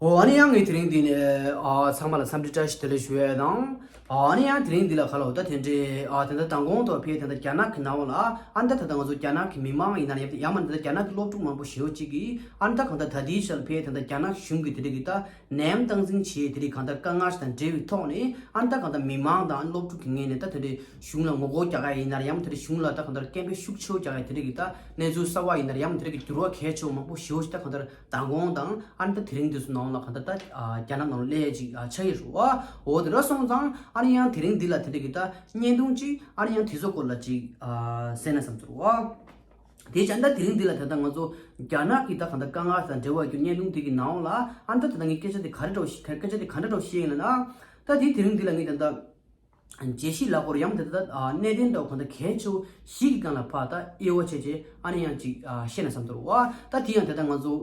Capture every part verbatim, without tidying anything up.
ཨོ་ཨ་ནི་ཡང་ངས་དེ་རིང་འདི་ནས་ཨ་ཚང་མ་ལ་འཚམས་འདྲི་བཀྲ་ཤིས་བདེ་ལེགས་ཞུ་ཡས་དང་། ཨ་ནི་ཡང་དེ་རིང་འདི་ལ་ག་ལ་འོ་ད་དེ་འདྲའི་ཨ་དེ་འདྲ་མདང་དགོང་དུ་ཕེ་དེ་འདྲ་རྒྱ་ནག་གི་ནང་ལ་ཨ་འདྲ་ད་ལྟ་ང་ཚོ་རྒྱ་ནག་གི་མི་མང་ཡིན་ན་ཡང་ཡང་མ་འདི་འདྲ་རྒྱ་ནག་གི་སློབ་ཕྲུག་མང་པོ་ཞེ་པོ་ཅིག་གིས་ཨ་འདྲ་གང་ལྟར་ད་ལྟའི་ཆར་ཕེ་དེ་འདྲ་རྒྱ་ནག་གཞུང་གི་དེ་འདྲ་གི་ད་ནད་ཡམས་སྟངས་འཛིན་བྱེད་དེ་རིགས་གང་ལྟར་དཀའ་ངལ་དང་འབྲེལ་བའི་ཐོག་ནས་ཨ་འདྲ་གང་ལྟར་མི་མང་དང་སློབ་ཕྲུག་གི་ངོས་ནས་ད་དེ་འདྲའི་གཞུང་ལ་ངོ་རྒོལ་རྒྱག་ཡ་ཡིན་ན་ཡང་མ་དེ་འདྲའི་གཞུང་ལ་ད་གང་ལྟར་སྐད་འབོད་ཤུགས་ཆེ་བོ་རྒྱག་ཡ་དེ་འདྲ་གི་ད་གནས་ཚུལ་གསར་བ་ཡིན་ན་ཡང་མ་དེ་འདྲ་གི་འགྱུར་བ་གལ་ཆེ་བོ་མང་པོ་ཞེ་པོ་ཞིག་ད་གང་ལྟར་མདང་དགོང་དང་ཨ་ནི་ད་དེ་རིང་འདི་ཚོ་ནང་ལ་གང་ལྟར་ད་རྒྱ་ནག་ནང་ལ་སླེབས་ཅིག་ཆགས་ཡོད་རེད་བ། འོ་དེ་འདྲ་སོང་ཙང་ཨ་ནི་ཡང་དེ་རིང་འདི་ལ་དེ་འདྲ་གི་ད་བརྙན་ཐུང་ཅིག་ཨ་ནི་ཡང་དེ་ཚོ་སྐོར་ལ་ཅིག་གསན་ན་བསམ་ཚོར་བ། དེ་བྱས་ད་དེ་རིང་འདི་ལ་ད་ལྟ་ང་ཚོ་རྒྱ་ནག་གི་ད་གང་ལྟར་དཀའ་ངལ་དང་འབྲེལ་བ་རྒྱུ་བརྙན་ཐུང་དེ་གི་ནང་ལ་ཨ་ནི་ད་ད་ལྟ་ངས་སྐད་ཆ་དེ་ག་རེ་འདྲ་བོ་ཞིག་སྐད་ཆ་དེ་ག་འདྲ་འདྲ་བོ་བཤད་ཡིན་ལ་ན། ད་དེ་དེ་རིང་འདི་ལ་ངས་ད་ལྟ་རྒྱལ་སྤྱིའི་ལ་སྐོར་ཡང་དེ་ལྟ་གནད་དོན་འདྲ་བོ་གང་ལྟར་གལ་ཆེ་བོ་ཞིག་གི་སྒང་ལ་ཕར་ད་དབྱེ་བ་ཕྱེ་བྱས་ཨ་ནི་ཡང་ཅིག་བཤད་ན་བསམ་འདུག་བ། ད་དེ་ཡང་དེ་ལྟ་ང་ཚོ་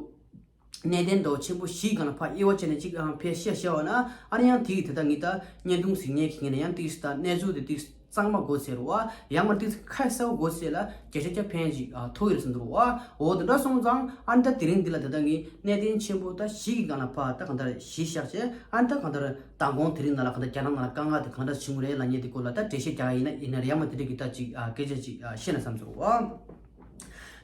གནད་དོན་འདྲ་བོ་ཆེན་པོ་ཞིག་གི་སྒང་ལ་ཕར་དབྱེ་བ་ཕྱེ་ནས་ཅིག་ཕར་བཤད་བཤད་པ་ན་ཨ་ནི་ཡང་དེ་གི་དེ་ལྟ་ངས་ད་བརྙན་ཐུང་གཟིགས་མཁན་གྱི་ངོས་ནས་ཡང་ཏིག་ད་གནས་ཚུལ་དེ་ཏིག་གཙང་མ་དགོས་ཟེར་བ་ཡང་མ་ཏིག་ཁ་གསལ་པོ་དགོས་ཟེར་ལ་བརྒྱ་ཆ་བརྒྱ་ཕན་ཅིག་ཐོགས་ཡོད་ཟེར་འདུག་བ། འོ་དེ་འདྲ་སོང་ཙང་ཨ་ནི་ད་དེ་རིང་འདི་ལ་དེ་ལྟ་ངས་གནད་དོན་ཆེན་པོ་ད་བཞི་གི་སྒང་ལ་ཕར་ད་གང་ལྟར་གཞི་བཞག་བྱས་ཨ་ནི་ད་གང་ལྟར། མདང་དགོང་དེ་རིང་ནང་ལ་གང་ལྟར་རྒྱ་ནག་ནང་ལ་དཀའ་ངལ་དེ་གང་འདྲ་བྱུང་རེད་ལབ་མཁན་དེ་སྐོར་ལ་ད་འགྲེལ་བཤད་རྒྱག་ཡ་ཡིན་ན་ཡིན་ན་རེད་ཡང་མ་དེ་འདྲ་གི་ད་ཅིག་སྐད་ཆ་ཅིག་བཤད་ན་བསམ་ཚོར་བ།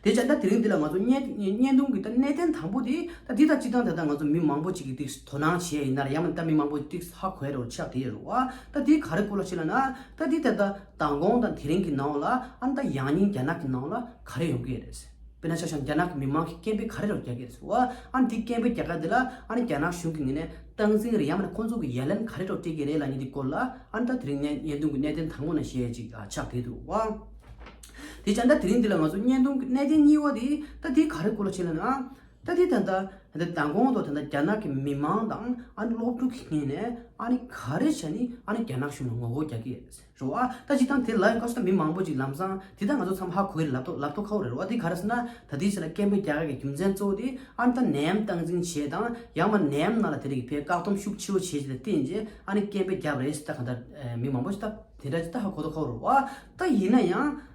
དེ་བྱས་ད་དེ་རིང་འདི་ལ་ང་ཚོ་བརྙན་བརྙན་ཐུང་གི་ད་གནད་དོན་དང་པོ་དེ་ད་འདི་ད་སྤྱིར་བཏང་ད་ལྟ་ང་ཚོ་མི་མང་པོ་ཅིག་གི་ཏིག་དོ་སྣང་བྱེད་ཡ་ཡིན་ན་རེད་ཡང་མ་ད་མི་མང་པོ་ཏིག་ཧ་གོ་ཡ་རེད་ཆགས་དེ་ཡོད་རེད་བ། ད་འདི་ག་རེ་སྐོར་ལ་བཤད་ལབ་ན་ད་འདི་ད་ད་མདང་དགོང་དང་དེ་རིང་གི་ནང་ལ་ཨ་ནི་ད་ཡང་སྙིང་རྒྱ་ནག་གི་ནང་ལ་ག་རེ་ཡོང་གི་ཡོད་རེད། དཔེར་ན་ཆ་བཞག་རྒྱ་ནག་གི་མི་མང་གིས་སྐད་འབོད་ག་རེ་རོགས་རྒྱག་གི་རེད་ཟེར་བ། ཨ་ནི་དེ་སྐད་འབོད་རྒྱག་ག་དེ་ལ་ཨ་ནི་རྒྱ་ནག་གཞུང་གི་ངོས་ནས་སྟངས་འཛིན་རེད་ཡང་མིན་ན་ཁོང་ཚོ་གི་ཡ་ལན་ག་རེ་རོགས་སྤྲད་ཀྱི་རེད་ལབ་མཁན་དེ་སྐོར་ལ་ཨ་ནི་ད་དེ་རིང་ངས་བརྙན་ཐུང་གི་གནད་དོན་དང་པོ་ནང་བཤད་ཡ་ཅིག་ཆགས་བསྡད་འདུག་བ། དེ་བྱས་ད་དེ་རིང་འདི་ལ་ང་ཚོ་བརྙན་ཐུང་གི་གནད་དོན་གཉིས་པ་དེ་ད་དེ་ག་རེ་སྐོར་ལ་བཤད་ལབ་ན། ད་དེ་ད་ལྟ་ད་ལྟ་མདང་དགོང་དུ་ད་ལྟ་རྒྱ་ནག་གི་མི་མང་དང་ཨ་ནི་སློབ་ཕྲུག་གི་ངོས་ནས་ཨ་ནི་ག་རེ་བྱས་ནས་ཨ་ནི་རྒྱ་ནག་གཞུང་ལ་ངོ་རྒོལ་རྒྱག་གི་ཡོད་རེད། རེད་བ། ད་སྤྱིར་བཏང་དེ་ལ་ཡང་སྐབས་སུ་ད་མི་མང་པོ་ཅིག་ལམ་སང་དེ་ད་ང་ཚོ་ཚང་མ་ཧ་གོ་གི་རེད། ལབ་ཐོ་ལབ་ཐོ་ཁ་བོ་རེད་རེད་བ། དེ་ག་རེ་ཟེར་ན་ད་དེ་ཟེར་ན་སྐད་འབོད་རྒྱག་ཡག་གི་རྒྱུ་མཚན་གཙོ་བོ་དེ་ཨ་ནི་ད་ནད་ཡམས་སྟངས་འཛིན་བྱས་དང་ཡང་མ་ནད་ཡམས་ནང་ལ་དེ་རིགས་ཕའི་བཀག་སྡོམ་ཤུགས་ཆེ་བོ་བྱས་ཅིག་ལ་བརྟེན་རྗེས་ཨ་ནི་སྐད་འབོད་བརྒྱབ་རེད་ཟེར། ད་གང་ལྟར་མི་མང་པོ་ཅིག་ད་དེ་འདྲ་ཅིག་ད་ཧ་གོ་ཐོ་ཁ་བོ་རེད་བ། ད་ཡིན་ན་ཡང་།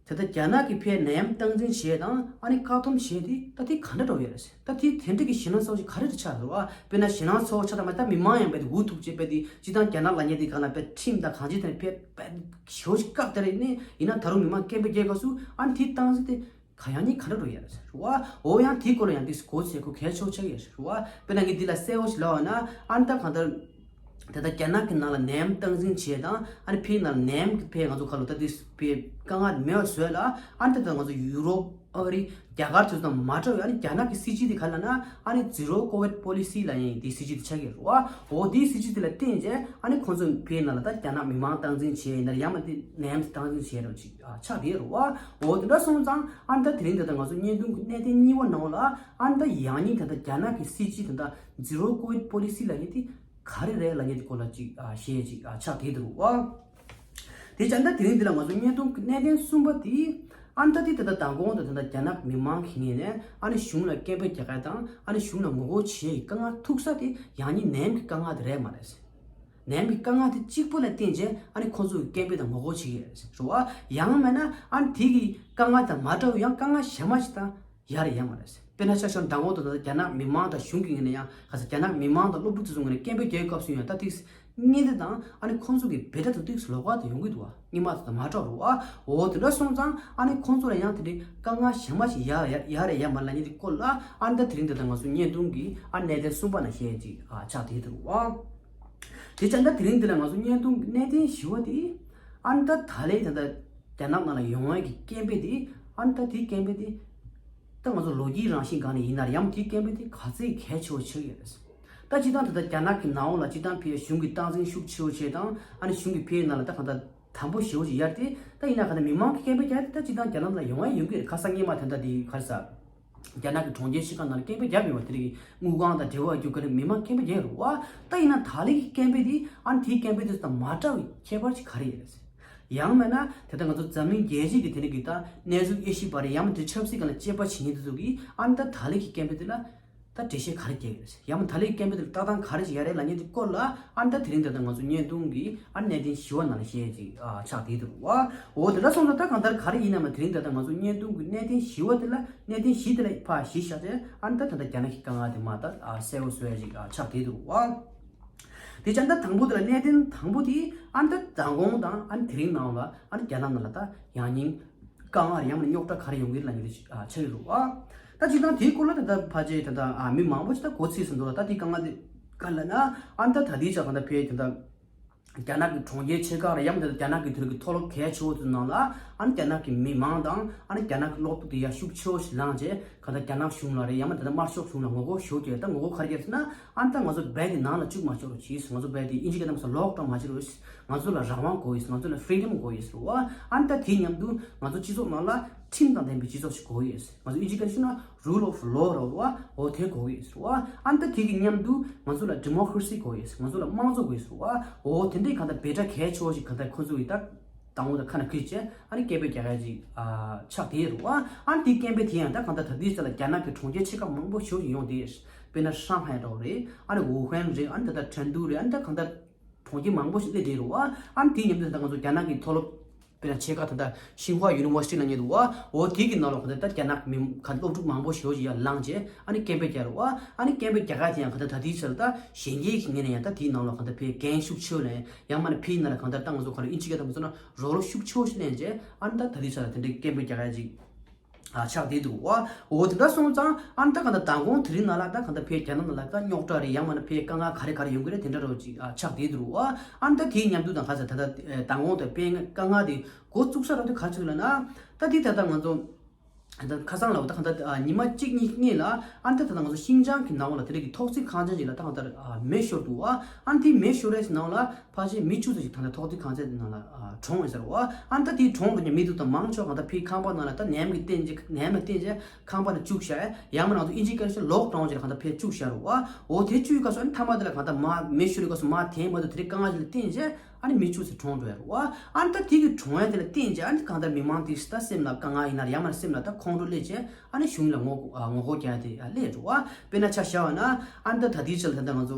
དེ་ལྟར་རྒྱ་ནག་གི་ཕའི་ནད་ཡམས་སྟངས་འཛིན་བྱས་དང་ཨ་ནི་བཀག་སྡོམ་བྱས་ཏེ་ད་དེ་ག་འདྲ་འགྲོ་ཡོད་རེད། ད་དེ་དེ་འདྲ་གི་ཞེད་སྣང་ཚ་བོ་ཞིག་ག་རེ་རེད་ཆགས་འདུག་བ། དཔེར་ན་ཞེད་སྣང་ཚ་བོ་ཆགས་ད་མ་ད་མི་མང་ཡང་རྦད་དེ་འུ་ཐུག་བྱས་རྦད་དེ་སྤྱིར་བཏང་རྒྱ་ནག་ལབ་མཁན་དེ་གང་ལ་རྦད་ཁྲིམས་དང་གང་ཅི་དེ་ཕའི་རྦད་ཞེ་བོ་ཞིག་བཀག་དེ་རེད་ནི་ཡིན་ན་ད་རུང་མི་མང་སྐད་འབོད་རྒྱག་སྐབས་སུ་ཨ་ནི་དེ་སྟངས་འཛིན་དེ་ག་ཡང་ནི་ག་འདྲ་འགྲོ་ཡོད་རེད་བ། འོ་ཡང་དེའི་སྐོར་ལ་ཡང་དེ་གོ་ཚད་ཁོ་གལ་ཆེ་བོ་ཆགས་ཡོད་རེད་བ། དཔེར་ན་ངས་འདི་ལ་གསལ་བོ་ཞིག་ལབ་པ་ན་ཨ་ནི་ད་གང་ལྟར། དེ་ལྟར་རྒྱ་ནག་གི་ནང་ལ་ནད་ཡམས་སྟངས་འཛིན་བྱས་དང་ཨ་ནི་ཕའི་ནང་ལ་ནད་ཡམས་ཀྱི་ཕའི་ང་ཚོ་ཁ་ལོ་ད་དེ་ཕའི་དཀའ་ངལ་མེད་པ་བཟོས་ལ་ཨ་ནི་ད་ལྟ་ང་ཚོ་ཡུ་རོབ་ཨ་རི་རྒྱ་གར་དེ་ཚོ་དང་མ་འདྲ་བའི་ཨ་ནི་རྒྱ་ནག་གི་སྲིད་ཇུས་དེ་ག་ལབ་ན་ཨ་ནི་Zero Covid Policy ལབ་ཡིན་དེ་སྲིད་ཇུས་དེ་ཆགས་ཀྱི་རེད་བ། འོ་དེའི་སྲིད་ཇུས་དེ་ལ་བརྟེན་བྱས་ཨ་ནི་ཁོང་ཚོ་ཕའི་ནང་ལ་ད་རྒྱ་ནག་མི་མང་སྟངས་འཛིན་བྱས་ཡིན་ན་ཡང་མ་དེ་ནད་ཡམས་སྟངས་འཛིན་བྱས་རོགས་ཅིག་ཆགས་བསྡད་རེད་བ། འོ་དེ་འདྲ་སོང་ཙང་ཨ་ནི་ད་དེ་རིང་ད་ལྟ་ང་ཚོ་བརྙན་ཐུང་གི་གནད་དོན་གཉིས་པ་ནང་ལ་ཨ་ནི་ད་ཡང་སྙིང་ད་ལྟ་རྒྱ་ནག་གི་སྲིད་ཇུས་ད་ལྟ་Zero Covid Policy ལབ་ཡིན་དེ། ག་རེ་རེད་ལབ་མཁན་དེ་སྐོར་ལ་ཅིག་ཨ་བཤད་ཅིག་ཨ་ཆགས་བསྡད་འདུག་བ། དེ་བྱས་ད་དེ་རིང་འདི་ལ་ང་ཚོ་བརྙན་ཐུང་གི་གནད་དོན་གསུམ་པ་དེ་ཨ་ནི་ད་དེ་ད་ལྟ་མདང་དགོང་དང་ད་ལྟ་རྒྱ་ནག་མི་མང་གི་ངོས་ནས་ཨ་ནི་གཞུང་ལ་སྐད་འབོད་རྒྱག་ཡ་དང་ཨ་ནི་གཞུང་ལ་ངོ་རྒོལ་བྱེད་ཡའི་དཀའ་ངལ་ཐུག་ས་དེ་ཡང་སྙིང་ནད་ཡམས་ཀྱི་དཀའ་ངལ་དེ་རེད་མ་རེད། ནད་ཡམས་ཀྱི་དཀའ་ངལ་དེ་གཅིག་པོ་ལ་བརྟེན་བྱས་ཨ་ནི་ཁོང་ཚོ་གི་སྐད་འབོད་དང་ངོ་རྒོལ་བྱེད་ཀྱི་ཡོད་རེད་བ། ཡང་མིན་ན་ཨ་ནི་དེ་གི་དཀའ་ངལ་དང་མ་འདྲ་བའི་ཡང་དཀའ་ངལ་གཞན་པ་ཞིག་དང་། ཡ་རེད་ཡ་མ་རེད། དཔེར་ན་ཆ་བཞག་མདང་དགོང་དུ་ད་རྒྱ་ནག་མི་མང་དང་གཞུང་གི་ངོས་ནས་ཡང་ག་ས་རྒྱ་ནག་མི་མང་དང་སློབ་ཕྲུག་དེ་ཚོའི་ངོས་ནས་སྐད་འབོད་རྒྱག་སྐབས་སུ་ཡང་ད་ཏིག་བརྙན་དེ་དང་ཨ་ནི་ཁོང་ཚོ་གི་བེ་ཏྲ་དེ་ཏིག་ལོགས་ཀ་དེ་ཡོང་གི་འདུག་བ། སྔོན་མ་དེ་དང་མ་འདྲ་བ་རེད་བ། འོ་དེ་འདྲ་སོང་ཙང་ཨ་ནི་ཁོང་ཚོ་ལ་ཡང་དེ་འདྲའི་དཀའ་ངལ་གཞན་མ་ཞིག་ཡ་ཡ་ཡ་རེད་ཡ་མ་རེད་ལབ་མཁན་དེ་སྐོར་ལ་ཨ་ནི་ད་དེ་རིང་དེ་ད་ང་ཚོ་བརྙན་ཐུང་གི་ཨ་གནད་དོན་གསུམ་པ་ནང་བཤད་ཅིག་ཨ་ཆགས་བསྡད་འདུག་བ། དེ་ཙང་ད་དེ་རིང་འདི་ལ་ང་ཚོ་བརྙན་ཐུང་གི་གནད་དོན་བཞི་པ་དེ་ཨ་ནི་ད་ད་ལན་ད་ལྟ་རྒྱ་ནག་ནང་ལ་ཡོང་བའི་གི་སྐད་འབོད་དེ་ཨ་ནི་ད་དེའི་སྐད་འབོད་དེ་ད་ང་ཚོ་ལོ་རྒྱུས་རང་བཞིན་སྒང་ནས་ཡིན་ན་ཡང་དེའི་སྐད་འབོད་དེ་ག་ཚད་གལ་ཆེ་བོ་ཆགས་ཡོད་རེད། ད་སྤྱིར་བཏང་ད་ལྟ་རྒྱ་ནག་གི་ནང་ལ་སྤྱིར་བཏང་ཕའི་གཞུང་གི་སྟངས་འཛིན་ཤུགས་ཆེ་བོ་བྱས་དང་ཨ་ནི་གཞུང་གི་ཕའི་ནང་ལ་ད་གང་ལྟར་དམ་པོ་ཞེ་བོ་ཞིག་ཡར་ཏེ་ད་ཡིན་ན་གང་ལྟར་མི་མང་གི་སྐད་འབོད་རྒྱག་དེ་ད་སྤྱིར་བཏང་རྒྱ་ནག་ལ་ཡོང་ཡ་ཡོང་གི་རེད། ཁ་སང་སྔོན་མ་དེ་འདྲ་དེ་ག་རེ་ཟ། རྒྱ་ནག་གི་གྲོང་ཁྱེར་ཆེ་ཁག་ནང་ལ་སྐད་འབོད་བརྒྱབ་ཡོད་པ་དེ་རིགས་དངུལ་ཁང་དང་འབྲེལ་བ་རྒྱུ་ག་རེ་མི་མང་སྐད་འབོད་རྒྱག་ཡོད་རེད་བ། ད་ཡིན་ན་ད་ལན་གྱི་སྐད་འབོད་དེ་ཨ་ནི་དེའི་སྐད་འབོད་དེ་དང་མ་འདྲ་བའི་ཁྱད་པར་ཅིག་ག་རེ་ཡོད་རེད། ཡང་མིན་ན་དེ་ལྟར་ང་ཚོ་འཛམ་གླིང་རྒྱལ་སྤྱི་གི་དེ་རིགས་ཀྱི་ད་གནས་ཚུལ་དབྱེ་ཞིབ་པ་རེད་ཡང་མིན་དེ་ཆབ་སྲིད་སྒང་ལ་དཔྱད་པ་བྱེད་མཁན་དེ་ཚོ་གིས་ཨ་ནི་ད་ད་ལན་གྱི་སྐད་འབོད་དེ་ལ་ ད་འགྲེལ་བཤད་ག་རེ་རྒྱག་གི་རེད། ཡང་མ་ད་ལན་སྐད་འབོད་དེ་ལ་ལྟ་སྟངས་ག་རེ་ཞིག་ཡོད་རེད་ལབ་མཁན་དེ་སྐོར་ལ་ཨ་ནི་ད་དེ་རིང་ད་ལྟ་ང་ཚོ་བརྙན་ཐུང་གི་ཨ་ནི་གནད་དོན་བཞི་པ་ནང་ལ་བཤད་ཅིག་ཨ་ཆགས་བསྡད་འདུག་བ། འོ་དེ་འདྲ་སོང་ཙང་ད་གང་ལྟར་ག་རེ་ཡིན་ནའང་དེ་རིང་ད་ལྟ་ང་ཚོ་བརྙན་ཐུང་གི་གནད་དོན་བཞི་པ་དེ་ལ་གནད་དོན་བཞི་དེ་ལ་ཕར་གཞི་བཞག་བྱས་ཨ་ནི་ད་ད་ལྟ་རྒྱ་ནག་གི་དཀའ་ངལ་དེ་མར་ད་ཨ་གསལ་པོ་བཟོ་ཡ་ཅིག་ཨ་ཆགས་བསྡད་འདུག་བ། དེ་བྱས་ན་ད་དང་པོ་དེ་ལ་གནད་དོན་དང་པོ་དེ་ཨ་ནི་ད་མདང་དགོང་དང་ཨ་ནི་དེ་རིང་ནང་ལ་ཨ་ནི་རྒྱ་ནག་ནང་ལ་ད་ཡང་སྙིང་དཀའ་ངལ་རེད། ཡང་མིན་ན་རྙོག་དྲ་ག་རེ་ཡོང་གི་རེད་ལབ་མཁན་དེ་ཨ་ཆགས་ཀྱི་འདུག་བ། ད་སྤྱིར་བཏང་དེའི་སྐོར་ལ་ད་ལྟ་ཕལ་ཆེར་ད་ལྟ་ཨ་མི་མང་པོ་ཞིག་ད་གོ་ཚིག་ཟིན་འདུག་ལ། ད་དེའི་དཀའ་ངལ་དེ་ག་ལབ་ན་ཨ་ནི་ད་ད་ལྟའི་ཆར་གང་ལྟར་ཕལ་ཆེར་ད་ལྟ་རྒྱ་ནག་གི་གྲོང་ཁྱེར་ཆེ་ཁག་རེད། ཡང་མིན་ད་རྒྱ་ནག་གི་དེ་རིང་གི་མཐོ་སློབ་གལ་ཆེ་བོ་དེ་ནང་ལ་ཨ་ནི་རྒྱ་ནག་གི་མི་མང་དང་ཨ་ནི་རྒྱ་ནག་གི་སློབ་ཕྲུག་དེ་ཡ་ཤུགས་ཆེ་བོ་ཞིག་ལངས་བྱས་གང་ལྟར་རྒྱ་ནག་གཞུང་ལ་རེད། ཡང་མིན་ད་ལྟ་དམར་ཤོག་གཞུང་ལ་ངོ་རྒོལ་ཞེ་པོ་བྱས། ད་ངོ་རྒོལ་ག་རེ་བྱས་ཟེར་ན་ཨ་ནི་ད་ང་ཚོ་བལ་དེ་ནང་ལ་བཅུག་མ་ཆོག་རོགས་གྱིས། ང་ཚོ་བལ་དེ་ཨིན་ཇི་སྐད་གཏམ་སོགས་ལོག་ཊའུན་མ་བྱེད་རོགས། ང་ཚོ་ལ་རང་དབང་དགོས་ཡོད། ང་ཚོ་ལ་ཕི་རི་ཌམ་དགོས་ཡོད་ཟེར་བ། ཨ་ནི་ད་དེའི་མཉམ་དུ་ང་ཚོ་སྤྱི་ཚོགས་ནང་ལ་ཁྲིམས་དང་ལྡན་པའི་སྤྱི་ཚོགས་ཤིག་དགོས་ཡོད། ང་ཚོ་ཨིན་ཇི་སྐད་ཤོད་ན་rule of law་རེད་བ། འོ་དེ་དགོས་ཡོད་ཟེར་བ། ཨ་ནི་ད་དེ་གི་མཉམ་དུ་ང་ཚོ་ལ་democracy་དགོས་ཡོད། ང་ཚོ་ལ་དམངས་གཙོ་དགོས་ཟེར་བ། འོ་དེ་འདྲའི་གང་ལྟར་འབོད་སྒྲ་གལ་ཆེ་བོ་ཞིག་གང་ལྟར་ཁོ་ཚོ་གི་ད་དང་པོ་དང་ཁ་ནང་ཁུལ་བྱས་ཨ་ནི་སྐད་འབོད་རྒྱག་ཡ་ཅིག་ཨ་ཆགས་བསྡད་རེད་བ། ཨ་ནི་དེའི་སྐད་འབོད་དེ་ཡང་ད་གང་ལྟར་ད་ལྟའི་ཆར་ལ་རྒྱ་ནག་གི་གྲོང་ཁྱེར་ཆེ་ཁག་མང་པོ་ཞིག་ཡོང་བསྡད་ཡོད། དཔེར་ན་ཧྲང་ཧའེ་འདྲ་བོ་རེད། ཨ་ནི་ཝུ་ཧན་རེད། ཨ་ནི་ད་ལྟ་ཁྲེང་ཏུའུ་རེད། ཨ་ནི་ད་གང་ལྟར་གྲོང་ཁྱེར་མང་པོ་ཞིག་སླེབས་བསྡད་རེད་བ། ཨ་ནི་དེའི་མཉམ་དུ་ད་ང་ཚོ་རྒྱ་ནག་གི་མཐོ་སློབ་དཔེར་ན་ཆེ་ཁག་ད་ལྟ་ཤིན་ཧྭ་ཡུ་ནི་ཝར་སི་ཊི་ལབ་མཁན་འདུག་བ། འོ་དེ་གི་ནང་ལོགས་གང་ལྟར་ད་རྒྱ་ནག་མི་ག་སློབ་ཕྲུག་མང་པོ་ཞིག་ཡར་ལངས་བྱས་ཨ་ནི་སྐད་འབོད་རྒྱག་རེད་བ། ཨ་ནི་སྐད་འབོད་རྒྱག་ག་དེ་ཡང་གང་ལྟར་ད་ལྟའི་ཆར་ད་གཞོན་སྐྱེས་ཀྱི་ངོས་ནས་ཡང་ད་དེའི་ནང་ལོགས་གང་ལྟར་ཕར་འགན་ཤུགས་ཆེ་བོ་ལེན། ཡང་མིན་ན་ཕར་ནང་ལ་གང་ལྟར་ད་ང་ཚོ་ག་རེ་ཨིན་ཇི་སྐད་གཏམ་སོགས་ན་རོགས་རོགས་ཤུགས་ཆེ་བོ་ཞིག་ལེན་བྱས་ཨ་ནི་ད་ད་ལྟའི་ཆར་ལ་དེ་འདྲའི་སྐད་འབོད་རྒྱག་ཡ་ཅིག་ཨ་ཆགས་བསྡད་འདུག་བ། འོ་དེ་འདྲ་སོང་ཙང་ཨ་ནི་ད་གང་ལྟར་མདང་དགོང་དེ་རིང་ནང་ལ་ད་གང་ལྟར་ཕར་རྒྱ་ནག་ནང་ལ་ད་རྙོག་དྲ་རེད། ཡང་མིན་ན་ཕར་དཀའ་ངལ་ག་རེ་ག་རེ་ཡོང་གི་རེད། དེ་འདྲ་རོ་ཅིག་ཨ་ཆགས་བསྡད་འདུག་བ། ཨ་ནི་ད་དེའི་མཉམ་དུ་དང་ཁ་ས་ད་ལྟ་ཨེ་མདང་དགོང་དེ་དཔེ་དཀའ་ངལ་དེ་འགོ་བཙུགས་ས་ར་དེ་ག་ཅིག་ལབ་ན་ད་དེ་ད་ལྟ་ང་ཚོ་ད་ཁ་སང་ལ་ད་གང་ལྟར་ཨ་ཉི་མ་གཅིག་གཉིས་སྔོན་ལ་ཨ་ནི་ད་ད་ལྟ་ང་ཚོ་ཤིན་ཅང་གི་ནང་ལ་དེ་འདྲ་གི་ཐོག་བརྩེགས་ཁང་ཆེན་ཅིག་ལ་ད་གང་ལྟར་ཨ་མེ་ཤོར་འདུག་བ། ཨ་ནི་དེ་མེ་ཤོར་རེད་ཟེར་ནང་ལ་ཕལ་ཆེར་མི་བཅུ་ཙམ་ཞིག་ད་ལྟ་ཐོག་བརྩེགས་ཁང་ཆེན་ནང་ལ་ཨ་གྲོངས་ཡོད་ཟེར་བ། ཨ་ནི་ད་དེའི་གྲོངས་འགྲོ་མཁན་མི་དེ་དང་མང་ཆེ་བ་གང་ལྟར་ཕར་ཁང་པ་ནང་ལ་ད་ནད་ཡམས་ཀྱིས་བརྟེན་བྱས་ནད་ཡམས་ལ་བརྟེན་བྱས་ཁང་པ་ནང་བཅུག་བཞག་ཡང་མིན་ང་ཚོ་ཨིན་ཇིའི་སྐད་ཆ་ལོག་ཌའུན་བྱས་གང་ལྟར་ཕར་བཅུག་བཞག་རེད་བ། འོ་དེ་བཅུག་གི་སྐབས་སུ་ཨ་ནི་མཐའ་མ་དེ་ལ་གང་ལྟར་མར་མེ་ཤོར་བའི་སྐབས་སུ་མར་དེ་མ་གཏོགས་དེ་རིང་དཀའ་ངལ་ཞིག་ལ་བརྟེན་བྱས་ཨ་ནི་མི་བཅུ་ཙམ་གྲོངས་འགྲོ་ཡ་རེད་བ། ཨ་ནི་ད་དེ་གི་གྲོངས་ཡ་དེ་ལ་བརྟེན་བྱས་ཨ་ནི་གང་ལྟར་མི་མང་དེ་ད་སེམས་ལ་དཀའ་ངལ་ཡིན་ན་ཡང་མིན་ན་སེམས་ལ་ད་ཁོང་ཁྲོ་སླེབས་བྱས་ཨ་ནི་གཞུང་ལ་ངོ་ཨ་ངོ་རྒོལ་རྒྱག་ཡ་དེ་ཨ་སླེབས་འགྲོ་བ། དཔེར་ན་ཆ་བཞག་པ་ན་ཨ་ནི་ད་ད་ལྟའི་ཆར་ལ་ད་ལྟ་ང་ཚོ།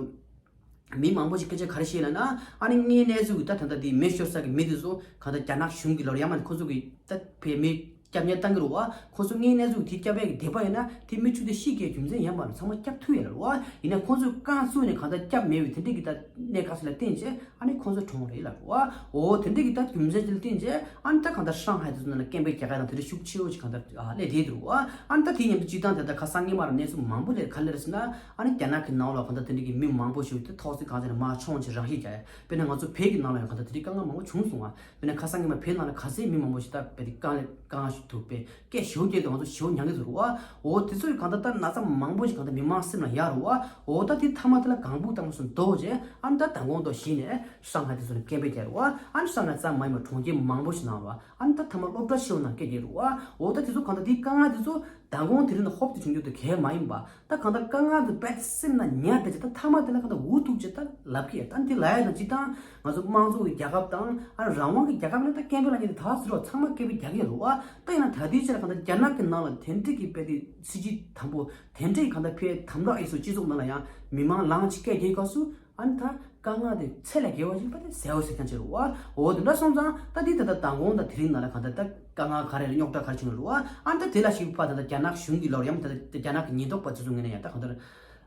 མི་མང་པོ་ཞིག་སྐད་ཆ་ག་རེ་བཤད་ལབ་ན། ཨ་ནི་དངོས་གནས་ཚུལ་གྱི་ད་ད་ལྟ་དེ་མེ་ཤོར་ས་གི་མི་དེ་ཚོ་གང་ལྟར་རྒྱ་ནག་གཞུང་གི་ལོར་ཡང་མིན་ཁོ་ཚོ་གི་ད་ཕར་མི་སྐྱོབ་གཉེར་བཏང་གི་རེད་བ། ཁོ་ཚོ་དངོས་གནས་ཚུལ་དེ་སྐྱོབ་ཡག་གི་འདོད་པ་ཡོད་ན་དེ་མི་བཅུ་དེ་ཤི་དགོས་རྒྱུ་མཚན་ཡིན་པ་ཚང་མ་སྐྱོབ་ཐུབ་ཡོད་རེད་བ། ཡིན་ན་ཁོ་ཚོས་རྐང་བཙུགས་ནས་གང་ལྟར་སྐྱོབ་མེད་པའི་དེ་འདྲའི་གི་ད་གནད་འགག་ཞིག་ལ་བརྟེན་བྱས་ཨ་ནི་ཁོ་ཚོ་གྲོངས་རེད་ལབ་རེད་བ། འོ་དེ་འདྲའི་གི་ད་རྒྱུ་མཚན་ཅིག་ལ་བརྟེན་བྱས་ཨ་ནི་ད་གང་ལྟར་ཧྲང་ཧའེ་དེ་ཚོ་ནང་ལ་སྐད་འབོད་རྒྱག་ཡག་དང་དེ་འདྲ་ཤུགས་ཆེ་བོ་ཞིག་གང་ལྟར་སླེབས་བསྡད་འདུག་བ། ཨ་ནི་ད་དེ་མཉམ་དུ་སྤྱིར་བཏང་དེ་ད་ཁ་སང་སྔོན་མ་ར་གནས་ཚུལ་མང་པོ་སླེབས། ག་རེ་རེད་ཟེར་ན། ཨ་ནི་རྒྱ་ནག་གི་ནང་ལ་གང་ལྟར་དེ་འདྲ་གི་མི་མང་པོ་ཞིག་དེ་ཐོག་བརྩེགས་ཁང་ཚན་ནས་མར་མཆོངས་བྱས་རང་ཤི་རྒྱག་ཡ། དཔེར་ན་ང་ཚོ་བོད་ཀྱི་ནང་ལ་ཡང་གང་ལྟར་དེ་འདྲའི་དཀའ་ངལ་མང་པོ་བྱུང་སོང་བ། དཔེར་ན་ཁ་སང་སྔོན་མ་བོད་ནང་ལ་ག་ཚད་མི་མང་པོ་ཞིག་ད་དཔེ་དེ་དཀའ་ལས་དཀའ་ངལ་ཞིག་འདུག་པས་སྐད་ཞེ་པོ་སྐྱེས་འདུག་ང་ཚོ་ཞེ་པོ་མྱངས་ཀྱི་འདུག་རེད་བ། འོ་དེ་ཚོ་ཡི་གང་ལྟར་ད་ན་ཚ་མང་པོ་ཞིག་གང་ལྟར་མི་མང་སེམས་ལ་ཡོད་རེད་བ། འོ་ད་དེ་མཐའ་མ་དེ་ལ་གང་ཕུག་བཏང་སོང་འདུག་བྱས་ཨ་ནི་ད་མདང་དགོང་དུ་གཞི་ནས་ཧྲང་ཧའེ་དེ་ཚོ་ནས་སྐད་འབོད་རྒྱག་རེད་བ། ཨ་ནི་ཧྲང་ཧའེ་ཙམ་མ་ཡིན་པར་གྲོང་ཁྱེར་མང་པོ་ཞིག་ནང་ལ་བ། ཨ་ནི་ད་ཐ་མ་སློབ་གྲྭ་ཆེ་བ་ནང་སྐད་རྒྱག་རེད་བ། འོ་ད་དེ་ཚོ་གང་ལྟར་དེའི་དཀའ་ངལ་དེ་ཚོ་མདང་དགོང་དེ་རིང་ལ་ཧོབ་ཏེ་བྱུང་རྒྱུ་དེ་གལ་མ་ཡིན་པ། ད་གང་ལྟར་དཀའ་ངལ་དེ་རྦད་དེ་སེམས་ནང་ཉར་བསྡད་བྱས་ད་མཐའ་མ་དེ་ལ་གང་ལྟར་འུ་ཐུག་བྱས་ད་ལབ་ཀྱི་ཡ། ད་འདི་ལབ་ཡ་ན་སྤྱིར་བཏང་ང་ཚོ་དམངས་གཙོ་གི་རྒྱལ་ཁབ་དང་ཨ་རང་དབང་གི་རྒྱལ་ཁབ་ལ་ད་སྐད་འབོད་ལབ་མཁན་དེ་ད་ཟེར་རོ་ཚང་མ་སྐད་འབོད་རྒྱག་གི་ཡོད་རེད་བ། ད་ཡིན་ན་ད་ལྟའི་ཆར་གང་ལྟར་རྒྱ་ནག་གི་ནང་ལ་དེ་འདྲ་གི་དཔེ་དེ་སྲིད་ཇུས་དམ་པོ་དེ་འདྲ་གི་གང་ལྟར་ཕར་དམ་དྲག་ཡིན་སོང་སྤྱི་ཚོགས་ནང་ལ་ཡང་མི་མང་ལངས་བྱས་སྐད་རྒྱག་སྐབས་སུ། ཨ་ནི་ད་དཀའ་ངལ་དེ་ཚད་ལས་བརྒལ་བ་ཞིག་པ་དེ་གསལ་པོ་གསལ་རྐྱང་ཅིག་རེད་བ། འོ་དེ་འདྲ་སོང་ཙང་ད་འདི་ད་ལྟ་མདང་དགོང་དང་དེ་རིང་ནང་ལ་གང་ལྟར་ད་དཀའ་ངལ་ག་རེ་རེད། རྙོག་དྲ་ག་རེ་བྱུང་ཡོད་རེད་བ། ཨ་ནི་ད་དེ་ལ་ཞིག་ཕར་ད་ལྟ་རྒྱ་ནག་གཞུང་གི་ལོར་ཡང་ད་ལྟ་རྒྱ་ནག་གི་ཉེན་རྟོག་པ་དེ་ཚོ་ངོས་ནས་ཡང་ད་གང་ལྟར་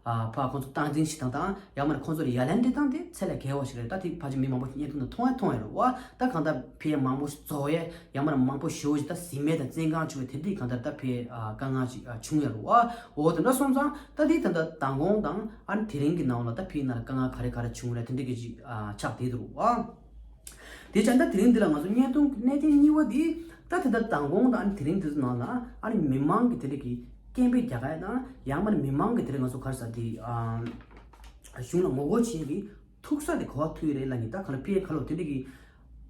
ཨ་ཕར་ཁོང་ཚོ་སྟངས་འཛིན་བྱེད་སྟངས་དང་ཡང་མིན་ན་ཁོང་ཚོ་ལ་ཡ་ལན་སྤྲད་སྟངས་དེ་ཚད་ལས་བརྒལ་བ་ཞིག་རེད། ད་དེ་ཕལ་ཆེར་མི་མང་པོ་ཞིག་བརྙན་ཐུང་ནང་མཐོང་ཡང་མཐོང་ཡོད་རེད་བ། ད་གང་ལྟར་ཕར་མང་པོ་ཞིག་རྫོགས་ཡས་ཡང་མིན་ན་མང་པོ་ཞེ་པོ་ཞིག་ད་ཟིན་མེད་དང་བཙོན་ཁང་བཅུག་པའི་དེ་འདྲའི་གང་ལྟར་ད་ཕར་ཨ་དཀའ་ངལ་ཅིག་ཨ་བྱུང་ཡོད་རེད་བ། འོ་དེ་འདྲ་སོང་ཙང་། ད་དེ་ད་ལྟ་མདང་དགོང་དང་ཨ་ནི་དེ་རིང་གི་ནང་ལ་ད་ཕར་ནང་ལ་དཀའ་ངལ་ག་རེ་ག་རེ་བྱུང་རེད་དེ་འདྲ་གི་ཅིག་ཨ་ཆགས་བསྡད་འདུག་བ། དེ་བྱས་ད་དེ་རིང་འདི་ལ་ང་ཚོ་བརྙན་ཐུང་གི་གནད་དོན་གཉིས་པ་འདི་ད་དེ་ད་མདང་དགོང་དང་ཨ་ནི་དེ་རིང་འདི་ཚོ་ནང་ལ་ཨ་ནི་མི་མང་གི་དེ་འདྲ་གི་སྐད་འབོད་རྒྱག་ཡ་དང་ཡང་མིན་ན་མི་མང་གི་དེ་འདྲ་ང་ཚོ་ག་རེ་ཟེར་དེ་ཨ་གཞུང་ལ་ངོ་རྒོལ་བྱེད་ཀྱི་ཐུག་ས་དེ་ག་པར་ཐུག་ཡོད་རེད་ལབ་མཁན་ད་ག་ལ་ཕར་ག་ལོ་དེ་འདྲ་གི་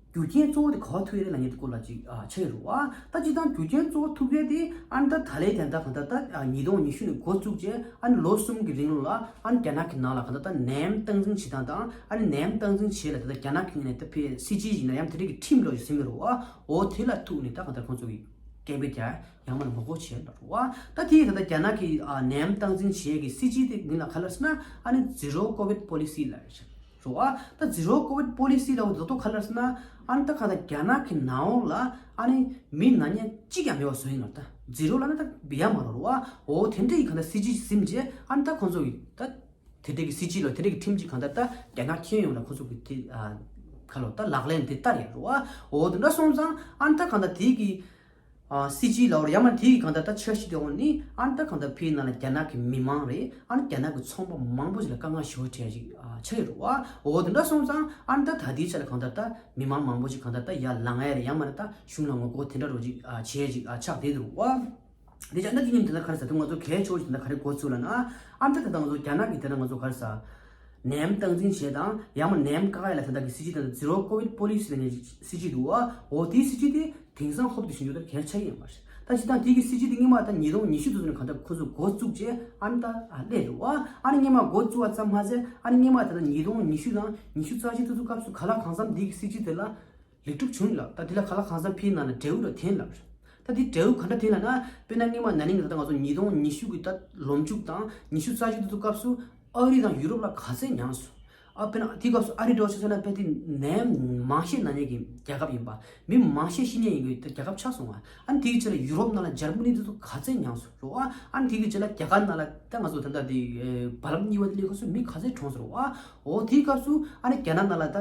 རྒྱུ་རྐྱེན་གཙོ་བོ་དེ་ག་པར་ཐུག་ཡོད་རེད་ལབ་མཁན་དེ་སྐོར་ལ་ཅིག་ཨ་ཆགས་ཡོད་རེད་བ། ད་སྤྱིར་བཏང་རྒྱུ་རྐྱེན་གཙོ་བོ་ཐུག་ཡས་དེ་ཨ་ནི་ད་ད་ལན་དེ་ད་གང་ལྟར་ད་ཉིས་སྟོང་ཉི་ཤུ་ནས་འགོ་བཙུགས་རྗེས་ཨ་ནི་ལོ་གསུམ་གྱི་རིང་ལ་ཨ་ནི་རྒྱ་ནག་གི་ནང་ལ་གང་ལྟར་ད་ནད་ཡམས་སྟངས་འཛིན་བྱེད་སྟངས་དང་ཨ་ནི་ནད་ཡམས་སྟངས་འཛིན་བྱེད་ལ་ད་ལྟ་རྒྱ་ནག་གི་ངོས་ནས་ད་ཕར་སྲིད་ཇུས་ཡིན་ན་ཡང་དེ་འདྲ་གི་ཁྲིམས་ལོག་ཞིག་ཟིན་མི་རུང་བ། འོ་དེ་ལ་ཐུག་ནས་ད་གང་ལྟར་ཁོང་ཚོ་གི་ སྐད་འབོད་རྒྱག་ཡང་མ་ངོ་རྒོལ་བྱས་ལ་རུ་བ། ད་དེ་ད་ལྟ་རྒྱ་ནག་གི་ཨ་ནད་ཡམས་སྟངས་འཛིན་བྱེད་ཀྱི་སྲིད་ཇུས་དེ་མིང་ལ་ག་ལ་ཟེར་ན་ཨ་ནི་zero covid policy ལ་རེད། རུ་བ། ད་zero covid policy ལ་འོ་དོ་དོ་ག་ལ་ཟེར་ན་ཨ་ནི་ད་ག་ད་རྒྱ་ནག་གི་ནང་ལ་ཨ་ནི་མི་ན་མཉམ་གཅིག་ཀྱང་མེད་པ་བཟོ་ཡིན་ནོ། ད་zero ལ་ན་ད་ཡ་མ་རུ་བ། འོ་དེ་འདྲ་ཡི་ག་ད་སྲིད་ཇུས་ཟིན་རྗེས་ཨ་ནི་ད་ཁོང་ཚོ་གི་ད་དེ་འདྲ་གི་སྲིད་ཇུས་ལ་དེ་འདྲ་གི་ཁྲིམས་ཅིག་གང་ལྟར་ད་རྒྱ་ནག་ཁྱོན་ཡོངས་ལ་ཁོ་ཚོ་གི་དེ་ཨ་ཁ་ལོ་ད་ལག་ལེན་དེ་བསྟར་ཡ་རུ་བ། འོ་དེ་འདྲ་སོང་ཙང་ཨ་ནི་ད་གང་ལྟར་དེ་གི་ཨ་སྲིད་ཇུས་ལ་འོར་ཡ་མ་དེ་གི་གང་ལྟར་ད་འཆར་གཞི་དེ་འོ་ནི་ཨ་ནི་ད་གང་ལྟར་ཕའི་ནང་ལ་རྒྱ་ནག་གི་མི་མང་རེད། ཨ་ནི་རྒྱ་ནག་གི་ཚོང་པ་མང་པོ་ཞིག་ལ་དཀའ་ངལ་ཞེ་པོ་འཕྲད་ཅིག་ཨ་ཆགས་ཡོད་རུ་བ། འོ་དེ་འདྲ་སོང་ཙང་ཨ་ནི་ད་ད་དེའི་ཆ་ལ་གང་ལྟར་ད་མི་མང་མང་པོ་ཞིག་གང་ལྟར་ད་ཡར་ལངས་ཡ་རེད། ཡ་མ་ད་གཞུང་ལ་ངོ་རྒོལ་དེ་འདྲ་རུ་ཅིག་ཨ་བྱས་ཅིག་ཨ་ཆགས་བསྡད་འདུག་བ། དེ་ཅག་ན་དེ་ཉིན་དེ་ན་ག་རེ་ཟེར་དུས་ང་ཚོ་གལ་ཆེ་བོ་ཞིག་དེ་ན་ག་རེ་འགོ་ཚུགས་ལ་ན། ཨ་ནི་ད་ད་ང་ཚོ་རྒྱ་ནག་གི་དེ་ན་ང་ཚོ་ག་རེ་ཟེར། ནད་ཡམས་སྟངས་འཛིན་བྱེད་དང་ཡང་མ་ནད་ཡམས་བཀག་ཡ་ལ་དེ་དག་གི་སྲིད་ཇུས་དེ་ན་zero covid policy ལ་ནི་སྲིད་ཇུས་འདུག་བ། འོ་དེའི་སྲིད་ཇུས་དེ་དེང་སང་ཧོབ་ཏེ་ཞིག་འཇུག་ད་གལ་ཆེ་ཡིན་པ་རེད། ད་ཅི་ད་དེ་གི་སྲིད་ཇུས་དེ་སྔོན་མ་ད་ཉིས་སྟོང་ཉི་ཤུ་དུས་ཚོད་ནས་གང་ལྟར་ཁོ་ཚོ་འགོ་བཙུགས་རྗེས་ཨ་ནི་ད་ཨ་སླེབས་འདུག་བ། ཨ་ནི་སྔོན་མ་འགོ་བཙུགས་པ་ཙམ་མ་ཟད་ཨ་ནི་སྔོན་མ་ད་ད་ཉིས་སྟོང་ཉི་ཤུ་དང་ཉི་ཤུ་རྩ་གཅིག་དུས་ཚོད་སྐབས་སུ་ག་ལ་གང་འཚམ་དེ་གི་སྲིད་ཇུས་དེ་ལ་ལེགས་གྲུབ་བྱུང་ལ། ད་དེ་ལ་ག་ལ་གང་འཚམ་ཕིའི་ནང་ལ་འབྲས་བུ་ར་འཐེན་ལ། ད་དེ་འབྲས་བུ་ག་འདྲ་འཐེན་ལ་ན། དཔེར་ན་སྔོན་མ་ན་ནིང་ད་ལྟ་ང་ཚོ་ཉིས་སྟོང་ཉི་ཤུ་གི་ད་ལོ་མཇུག་དང་ཉི་ཤུ་རྩ་གཅིག་དུས་སྐབས་སུ་ཨ་རི་དང་ཡུ་རོབ་ལ་ག་ཚད་མྱངས་སོང་། ཨ་དཔེར་ན་དེའི་སྐབས་སུ་ཨ་རི་འགྲོ་ཆོག་ཟེར་ན་དཔེ་དེ་ནད་མང་ཤས་ན་མཁན་གྱི་རྒྱལ་ཁབ་ཡིན་པ། མི་མང་ཤས་ཤི་མཁན་ཡིན་དགོས་ད་རྒྱལ་ཁབ་ཆགས་སོང་བ། ཨ་ནི་དེའི་ཆ་ལ་ཡུ་རོབ་ནང་ལ་འཇར་མ་ནི་དེ་ཚོ་ག་ཚད་མྱངས་སོང་རོ། ཨ་ནི་དེའི་ཆ་ལ་རྒྱ་གར་ནང་ལ་ད་ང་ཚོ་ད་ལྟ་དེ་རྦ་རླབས་གཉིས་པ་དེ་སླེབས་སྐབས་སུ་མི་ག་ཚད་གྲོངས་སོང་རོ། ཨོ་དེའི་སྐབས་སུ་ཨ་ནི་རྒྱ་ནག་ནང་ལ་ད་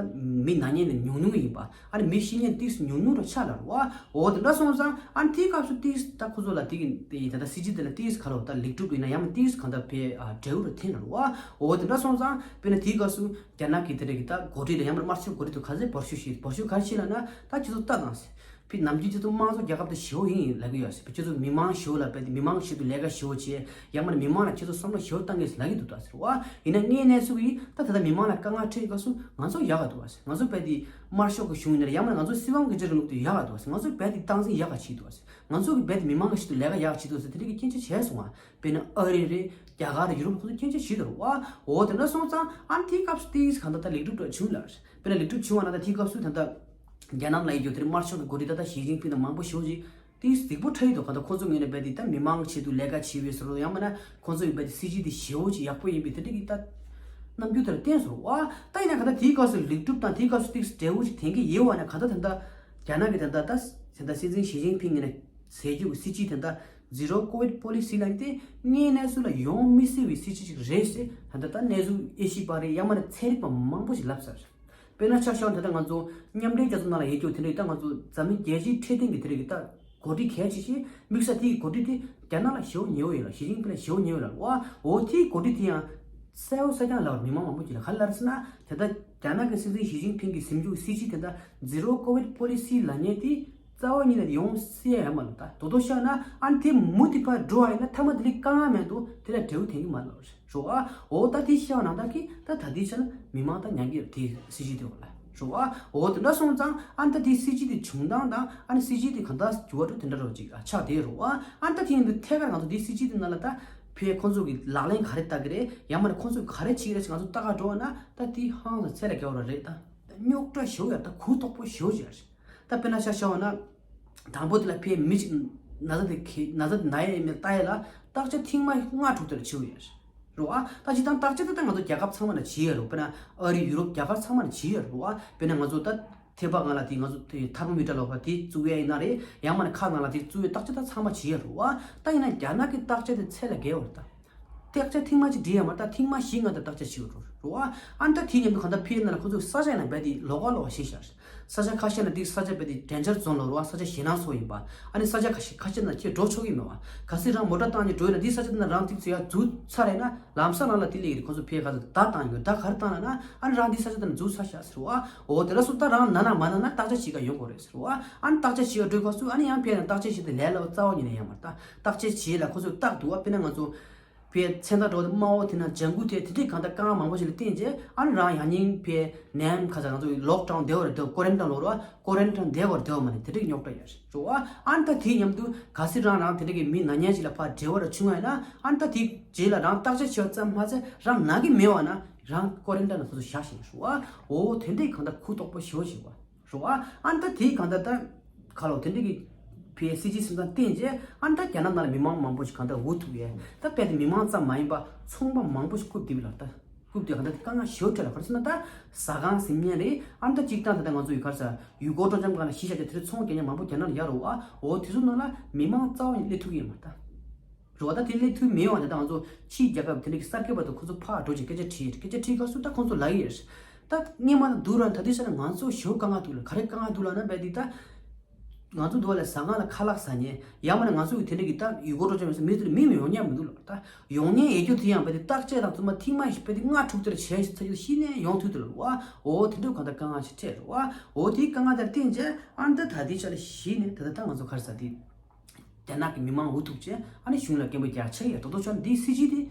མི་ན་མཁན་ནི་ཉུང་ཉུང་ཡིན་པ། ཨ་ནི་མི་ཤི་མཁན་ཏིས་ཉུང་ཉུང་རུ་ཆགས་ལ་རུ་བ། འོ་དེ་འདྲ་སོང་ཙང་ཨ་ནི་དེའི་སྐབས་སུ་ཏིས་ད་ཁོ་ཚོ་ལ་དེ་གི་དེ་ད་ལྟ་སྲིད་ཇུས་དེ་ལ་ཏིས་ག་ལོ་ད་ལེགས་གྲུབ་ཡིན་ན་ཡང་ན་ཏིས་གང་ལྟར་ཕའི་ཨ་འབྲས་བུ་རུ་འཐེན་ལ་རུ་བ། འོ་དེ་འདྲ་སོང་ཙང་དཔེར་ན་དེའི་སྐབས་སུ་རྒྱ་ནག་གི་དེ་འདྲ་གི་ད་འགོ་ཁྲིད་ལ་ཡང་ན་དམར་ཤོག་འགོ་ཁྲིད་དུ་ག་ཚད་བོར་ཤུགས་ཤིག་བོར་ཤུགས་ག་རེ་ཤིག་ལ་ན་ད་ཁྱེད་ཚོ་ལྟ་དང་ཟེར། ཕའི་ནམ་རྒྱུན་ཁྱེད་ཚོ་དམངས་གཙོ་རྒྱལ་ཁབ་དེ་ཞེ་པོ་ཡིན་ལབ་ཀྱི་ཡོད་ཟེར། ཁྱེད་ཚོ་མི་མང་ཞེ་པོ་ལ་དཔེ་དེ་མི་མང་ཆེད་དུ་ལས་ཀ་ཞེ་པོ་བྱེད་ཡང་མ་ནི་མི་མང་ལ་ཁྱེད་ཚོ་བསམ་བློ་ཞེ་པོ་བཏང་གི་ཟེར་ལབ་ཀྱི་འདུག་ད་ཟེར་བ། ཡིན་ན་དངོས་གནས་ཚུལ་གྱིས་ད་ད་ལྟ་མི་མང་ལ་དཀའ་ངལ་འཕྲད་སྐབས་སུ་ང་ཚོ་ཡག་ག་འདུག་བ་ཟེར། ང་ཚོ་རྦད་དེ་དམར་ཤོག་གི་གཞུང་ཡིན་ན་ཡང་མ་ང་ཚོ་སྲིད་དབང་སྒེར་གཅོད་རིང་ལུགས་དེ་ཡག་ག་འདུག་བ་ཟེར། ང་ཚོ་རྦད་དེ་སྟངས་འཛིན་ཡག་ག་བྱེད་འདུག་བ་ཟེར། ང་ཚོ་གི་རྦད་དེ་མི་མང་གི་ཆེད་དུ་ལས་ཀ་ཡག་ག་བྱེད་འདུག་ཟེར་དེ་འདྲ་གི་སྐྱོན་ཆ་བྱས་སོང་བ། དཔེར་ན་ཨ་རི་རེད། རྒྱ་གར་རེད། ཡུ་རོབ་ཁོ་ཚོ་སྐྱོན་ཆ་བྱེད་འདུག་བ། འོ་དེ་འདྲ་སོང་ཙང་ཨ་ནི་དེའི་སྐབས་སུ་ཏིས་གང་ལྟར་ད་ལེགས་གྲུབ་འདྲ་བྱུང་ལ། དཔེར་ན་ལེགས་གྲུབ་བྱུང་བ་ན་ད་དེའི་སྐབས་སུ་ད་ལྟ་རྒྱ་ནག་ལ་ཡི་གེ་དེར་དམར་ཤོག་གི་འགོ་ཁྲིད་ད་ལྟ་ཞི་ཅིན་ཕིང་དང་མང་པོ་ཞེ་པོ་ཅིག་དེ་གཟིགས་པོ་ཁྲ་ཡི་འདུག་ག་ད་ཁོ་ཚོ་ངོས་ནས་རྦད་དེ་ད་མི་མང་གི་ཆེད་དུ་ལས་ཀ་བྱེད་པའི་བཟོ་འདྲ་ཡང་མིན་ན་ཁོ་ཚོ་ཡི་རྦད་དེ་སྲིད་ཇུས་དེ་ཞེ་པོ་ཅིག་ཡག་པོ་ཡིན་པའི་དེ་འདྲ་གི་ད་རྣམ་འགྱུར་དེ་འདྲ་བསྟན་སོང་བ། ད་ཡིན་ན་ག་ད་དེའི་སྐབས་སུ་ལེགས་གྲུབ་དང་དེའི་སྐབས་སུ་ཏིག་འབྲས་བུ་ཞིག་དེང་གི་ཡོད་བ་ན་ག་ད་ད་ད་རྒྱ་ནག་གི་ད་ད་ད་ད་སྲིད་འཛིན་ཞི་ཅིན་ཕིང་ངོས་ནས་ཟེར་རྒྱུ་གི་སྲིད་ཇུས་ད་ད་zero covid policy ལ་ཡིན་ཏེ་དངོས་གནས་སུ་ལ་ཡོང་མི་སྲིད་པའི་སྲིད་ཇུས་ཅིག་རེད་ཟེར་ད་ད་ད་གནས་ཚུལ་དབྱེ་ཞིབ་པ་རེད། ཡང་མིན་ན་ཚན་རིག་པ་མང་པོ་ཞིག་ལབ་ཚར། དཔེར་ན་ཆ་བཞག་ན་ད་ལྟ་ང་ཚོ་མཉམ་འབྲེལ་རྒྱལ་ཚོགས་ནང་ལ་ཡོད་རྒྱུ་དེ་འདྲ་ད་ང་ཚོ་འཛམ་གླིང་རྒྱལ་སྤྱིའི་འཕྲོད་བསྟེན་གྱི་དེ་འདྲ་གི་ད་འགོ་ཁྲིད་གལ་ཆེ་ཤོས་དམིགས་བསལ་དེའི་འགོ་ཁྲིད་དེ་རྒྱ་ནག་ལ་ཞེ་པོ་ཉེ་བོ་ཡོད་ལ་ཞི་ཅིན་ཕིང་ལ་ཞེ་པོ་ཉེ་བོ་ལ་བ། འོ་དེའི་འགོ་ཁྲིད་དེ་ཡང་གསལ་པོ་གསལ་རྐྱང་ལབ་པར་མི་མང་མང་པོ་ཅིག་ལ་ག་རེ་ལབ་ཟེར་ན་དེ་ད་རྒྱ་ནག་གི་སྲིད་འཛིན་ཞི་ཅིན་ཕིང་གི་ཟིན་རྒྱུ་སྲིད་ཇུས་དེ་ད་zero covid policy ལབ་མཁན་དེ་རྩ་བ་ཉིད་ནས་ཡོང་སྲིད་ཡ་ཡོད་མ་རེད། ད་དོ་དོ་བཤད་ན་ཨ་ནི་དེ་མུ་མཐུད་པར་འགྲོ་བ་ཡིན་ན་མཐའ་མ་དེ་ལས་དཀའ་ངལ་མེད་འདུག་དེ་ལ་འབྲས་བུ་ཐོན་གྱི་མ་རེད་རོ་ཨ། འོ་ད་དེ་བཤད་པ་ནང་ལྟར་གྱི་ད་ད་དེ་ཆ་ལ་མི་མང་ད་མྱང་གི་རེད་དེ་སྲིད་ཇུས་དེ་འོག་ལ་རོ་ཨ། འོ་དེ་འདྲ་སོང་ཙང་ཨ་ནི་ད་དེ་སྲིད་ཇུས་དེ་བྱུང་སྟངས་དང་ཨ་ནི་སྲིད་ཇུས་དེ་གང་ལྟར་འགྱུར་བ་འགྲོ་དེ་འདྲ་རོ་ཅིག་ཆགས་བསྡད་རོ་ཨ། ཨ་ནི་ད་དེ་ཡིན་དུས་ཐད་ཀར་ང་ཚོ་དེ་སྲིད་ཇུས་དེ་ནང་ལ་ད་ཕའི་ཁོང་ཚོ་གི་ལག་ལེན་ག་རེ་བསྟར་གི་རེད། ཡང་མ་རེད་ཁོང་ཚོ་ག་རེ་བྱེད་ཀྱི་རེད་ཅེས་ང་ཚོ་ལྟ་ག་འགྲོ་བ་ན་ད་དེ་ཧང་སང་ཚད་ལས་བརྒལ་བ་རེད། ད་རྙོག་དྲ་ཞེ་པོ་ཡ་ད་གུ་དོག་པོ་ཞེ་པོ་ཅིག་ཡ་རེད། ད་དཔེར་ན་ཆ་བཞག་པ་ན། དང་པོ་དེ་ལ་ཕའི་མི་གཅིག་ན་ཚ་དེ་གི་ན་ཚ་དེ་ན་ཡ་ཡིན་མིན་ལྟ་ཡ་ལ་བརྟག་དཔྱད་ཐེངས་མ་ལྔ་དྲུག་དེ་ལ་བྱེད་དགོས་ཡ་རེད་རོ་ཨ། ད་སྤྱིར་བཏང་བརྟག་དཔྱད་དེ་ད་ང་ཚོ་རྒྱལ་ཁབ་ཚང་མ་ལ་བྱེད་ཡ་རོ། དཔེར་ན་ཨ་རི་ཡུ་རོབ་རྒྱལ་ཁབ་ཚང་མ་ལ་བྱེད་ཡ་རོ་ཨ། དཔེར་ན་ང་ཚོ་ད་ཐེ་པ་ང་ལ་དེ་ང་ཚོ་དེ་ཐར་མོ་མི་ཊར་ལོ་ཕ་དེ་བཙུགས་ཡ་ཡིན་ན་རེད། ཡང་མ་ནི་ཁ་ནང་ལ་དེ་བཙུགས་ཡ་བརྟག་དཔྱད་ད་ཚང་མ་བྱེད་ཡ་རོ་ཨ། ད་ཡིན་ན་རྒྱ་ནག་གི་བརྟག་དཔྱད་དེ་ཚད་ལས་བརྒལ་བ་རེད་ད། བརྟག་དཔྱད་ཐེངས་མ་གཅིག་འགྲིག་ཡ་མ་རེད། ད་ཐེངས་མ་བཞི་ལྔ་དེ་བརྟག་དཔྱད་བྱེད་དགོས་རེད་རོ་ཨ། ཨ་ནི་ད་དེའི་མཉམ་དུ་གང་ལྟར་ཕའི་ནང་ལ་ཁོ་ཚོས་ས་ཆ་ཡིན་ན་རྦད་དེ་ལོགས་ཀ་ལོགས་ཀ་བྱེད་བཞག་རེད། ས་ཆ་ཁ་ཤས་ན་དེ་ས་ཆ་རྦད་དེ་ཌེན་ཇར་ཛོན་ལབ་རོ་ཨ། ས་ཆ་ཞེད་སྣང་ཚ་པོ་ཡིན་པ། ཨ་ནི་ས་ཆ་ཁ་ཤས་ཁ་ཤས་ན་ཁྱེད་འགྲོ་ཆོག་གི་མེད་པ། གལ་སྲིད་རང་མོ་ཊ་བཏང་ནས་འགྲོ་ཡོད་ན་དེ་ས་ཆ་དེ་ན་རང་ཏིག་ཙམ་ཡར་འཛུལ་ཚར་རེད་ན་ལམ་སང་རང་ལ་དེ་སླེབས་ཀྱི་རེད། ཁོ་ཚོ་ཕའི་ཁ་ཚོ་བརྡ་བཏང་ཡོད། བརྡ་ག་རེ་བཏང་ལབ་ན་ཨ་ནི་རང་དེ་ས་ཆ་དེ་ན་འཛུལ་ཚར་བཞག་ཟེར་རོ་ཨ། འོ་དེ་འདྲ་སོང་ད་རང་ན་ན་མ་ན་ན་བརྟག་དཔྱད་བྱེད་ག་ཡོང་དགོས་རེད་ཟེར་རོ་ཨ། ཨ་ནི་བརྟག་དཔྱད་བྱེད་ག་འགྲོ་སྐབས་སུ་ཨ་ནི་ཡང་ཕའི་ནང་བརྟག་དཔྱད་བྱེད་དེ་ལས་སླ་པོ་རྩ་བ་ཉིད་ནས་ཡོད་མ་རེད། ད་བརྟག་དཔྱད་བྱེད་ལ་ཁོ་ཚོས་བརྟག་འདུག་ཨ། དཔེར་ན་ང་ཚོ་ཕའི་མཚན་རྟགས་འདྲ་བོ་དེ་དམར་པོ་དེ་ན་ལྗང་གུ་དེ་དེ་འདྲའི་གང་ལྟར་དཀའ་ངལ་མང་པོ་ཞིག་ལ་བརྟེན་རྗེས་ཨ་ནི་རང་ཡང་སྙིང་ཕའི་ནད་ཡམས་ཁ་ཚ་ང་ཚོ་ལོག་ཌའོན་བསྡད་པ་རེད། ཌའོན་ཀོ་རན་ཊིན་ལབ་རོ་ཨ། ཀོ་རན་ཊིན་བསྡད་པ་རེད། བསྡད་པ་མ་ནི་དེ་འདྲའི་རྙོག་དྲ་ཡོད་རེད་རོ་ཨ། ཨ་ནི་ད་དེའི་མཉམ་དུ་གལ་སྲིད་རང་རང་དེ་འདྲ་གི་མི་ན་མཁན་ཞིག་ལ་ཕར་འབྲེལ་བ་ར་བྱུང་བ་ཡིན་ན་ཨ་ནི་ད་དེའི་རྗེས་ལ་རང་བརྟག་དཔྱད་བྱེད་པ་ཙམ་མ་ཟད་རང་ན་གི་མེད་པ་ན་རང་ཀོ་རན་ཊིན་ལ་ཁོ་ཚོ་བཞག་བཞིན་རོ་ཨ། འོ་དེ་འདྲའི་གང་ལྟར་གུ་དོག་པོ་ཞེ་པོ་ཞིག་བ། རོ་ཨ། ཨ་ནི་ད་དེའི་གང་ལྟར་ད་ཁ་ལོ་དེ་འདྲ་གི་ ཕའི་སྲིད་ཇུས་སེམས་ཙམ་བསྟན་རྗེས་ཨ་ནི་ད་རྒྱ་ནག་ནང་ལ་མི་མང་མང་པོ་ཞིག་གང་ལྟར་འུ་ཐུག་ཡས། ད་དཔེ་དེ་མི་མང་ཙམ་མ་ཡིན་པ་ཚོང་པ་མང་པོ་ཞིག་རྐུབ་བསྡད་པ་ལ་ད་རྐུབ་བསྡད་གང་ལྟར་དཀའ་ངལ་ཞེ་པོ་འཕྲད་ལ། ག་རེ་ཟེར་ན་ད་ཟ་ཁང་ཟིན་མཁན་རེད། ཨ་ནི་ད་གཅིག་ཐང་ད་ལྟ་ང་ཚོ་ཡི་གར་ས་ཡུལ་སྐོར་སྤྲོ་འཆམ་སྒང་ལ་གཞིས་ཆགས་ཀྱི་དེ་ཚོ་ཚོང་རྒྱག་མཁན་མང་པོ་རྒྱ་ནག་ལ་ཡར་རོ་ཨ། འོ་དེ་ཚོ་ནང་ལ་མི་མང་རྩ་བ་ནས་སླེབས་ཐུབ་ཀྱི་ཡོད་མ་རེད་ད། རེད་བ། ད་དེ་སླེབས་ཐུབ་མེད་བ་ད་ང་ཚོ་ཕྱིའི་རྒྱལ་ཁབ་དེ་འདྲ་གི་གསར་སྐྱེས་པ་དང་ཁོ་ཚོ་ཕར་འགྲོ་ཅིག་སྐད་ཆ་དྲིས་སྐད་ཆ་དྲིས་སྐབས་སུ་ད་ཁོ་ཚོ་ལབ་ཀྱི་ཡོད་རེད། ད་སྔོན་མ་ན་འདུག་ར་ད་དུས་ས་ན་ང་ཚོ་ཞེ་པོ་དཀའ་ངལ་འདུག་ལ། ག་རེ་དཀའ་ངལ་འདུག་ལབ་ན་བས་དེ་ད། ང་ཚོ་འདུག་ལ་ཟ་ཁང་ལ་ཁ་ལག་ཟ་མཁན་ཡང་མིན་ན་ང་ཚོ་གི་དེ་འདྲ་གི་ད་ཡུལ་སྐོར་སྤྲོ་འཆམ་ཡོད་ས་མི་ཚོ་ལ་མི་མི་ཡོང་མཁན་མི་འདུག་ལ། ད་ཡོང་མཁན་ཡོད་རྒྱུ་དེ་ཡང་བས་དེ་བརྟག་དཔྱད་དང་བཙུན་མ་ཐེངས་མ་ཞིག་བས་དེ་ལྔ་དྲུག་དེར་བྱས་ཤིག་ཚ་རྒྱུ་ཤི་ནས་ཡོང་ཐུབ་དེ་ལ་བ། འོ་དེ་འདྲ་གང་ལྟར་དཀའ་ངལ་ཞིག་འཕྲད་རེད་བ། འོ་དེའི་དཀའ་ངལ་དེར་བརྟེན་བྱས་ཨ་ནི་ད་ད་ལྟའི་ཆ་ལ་གཞི་ནས་ད་ལྟ་ད་ང་ཚོ་ག་རེ་ཟ་དེ། རྒྱ་ནག་གི་མི་མང་འུ་ཐུག་བྱས་ཨ་ནི་གཞུང་ལ་སྐད་འབོད་རྒྱག་ཆེ་ཡ་རྡོག་རྡོག་ཆོག་འདིའི་སྲིད་ཇུས་དེ་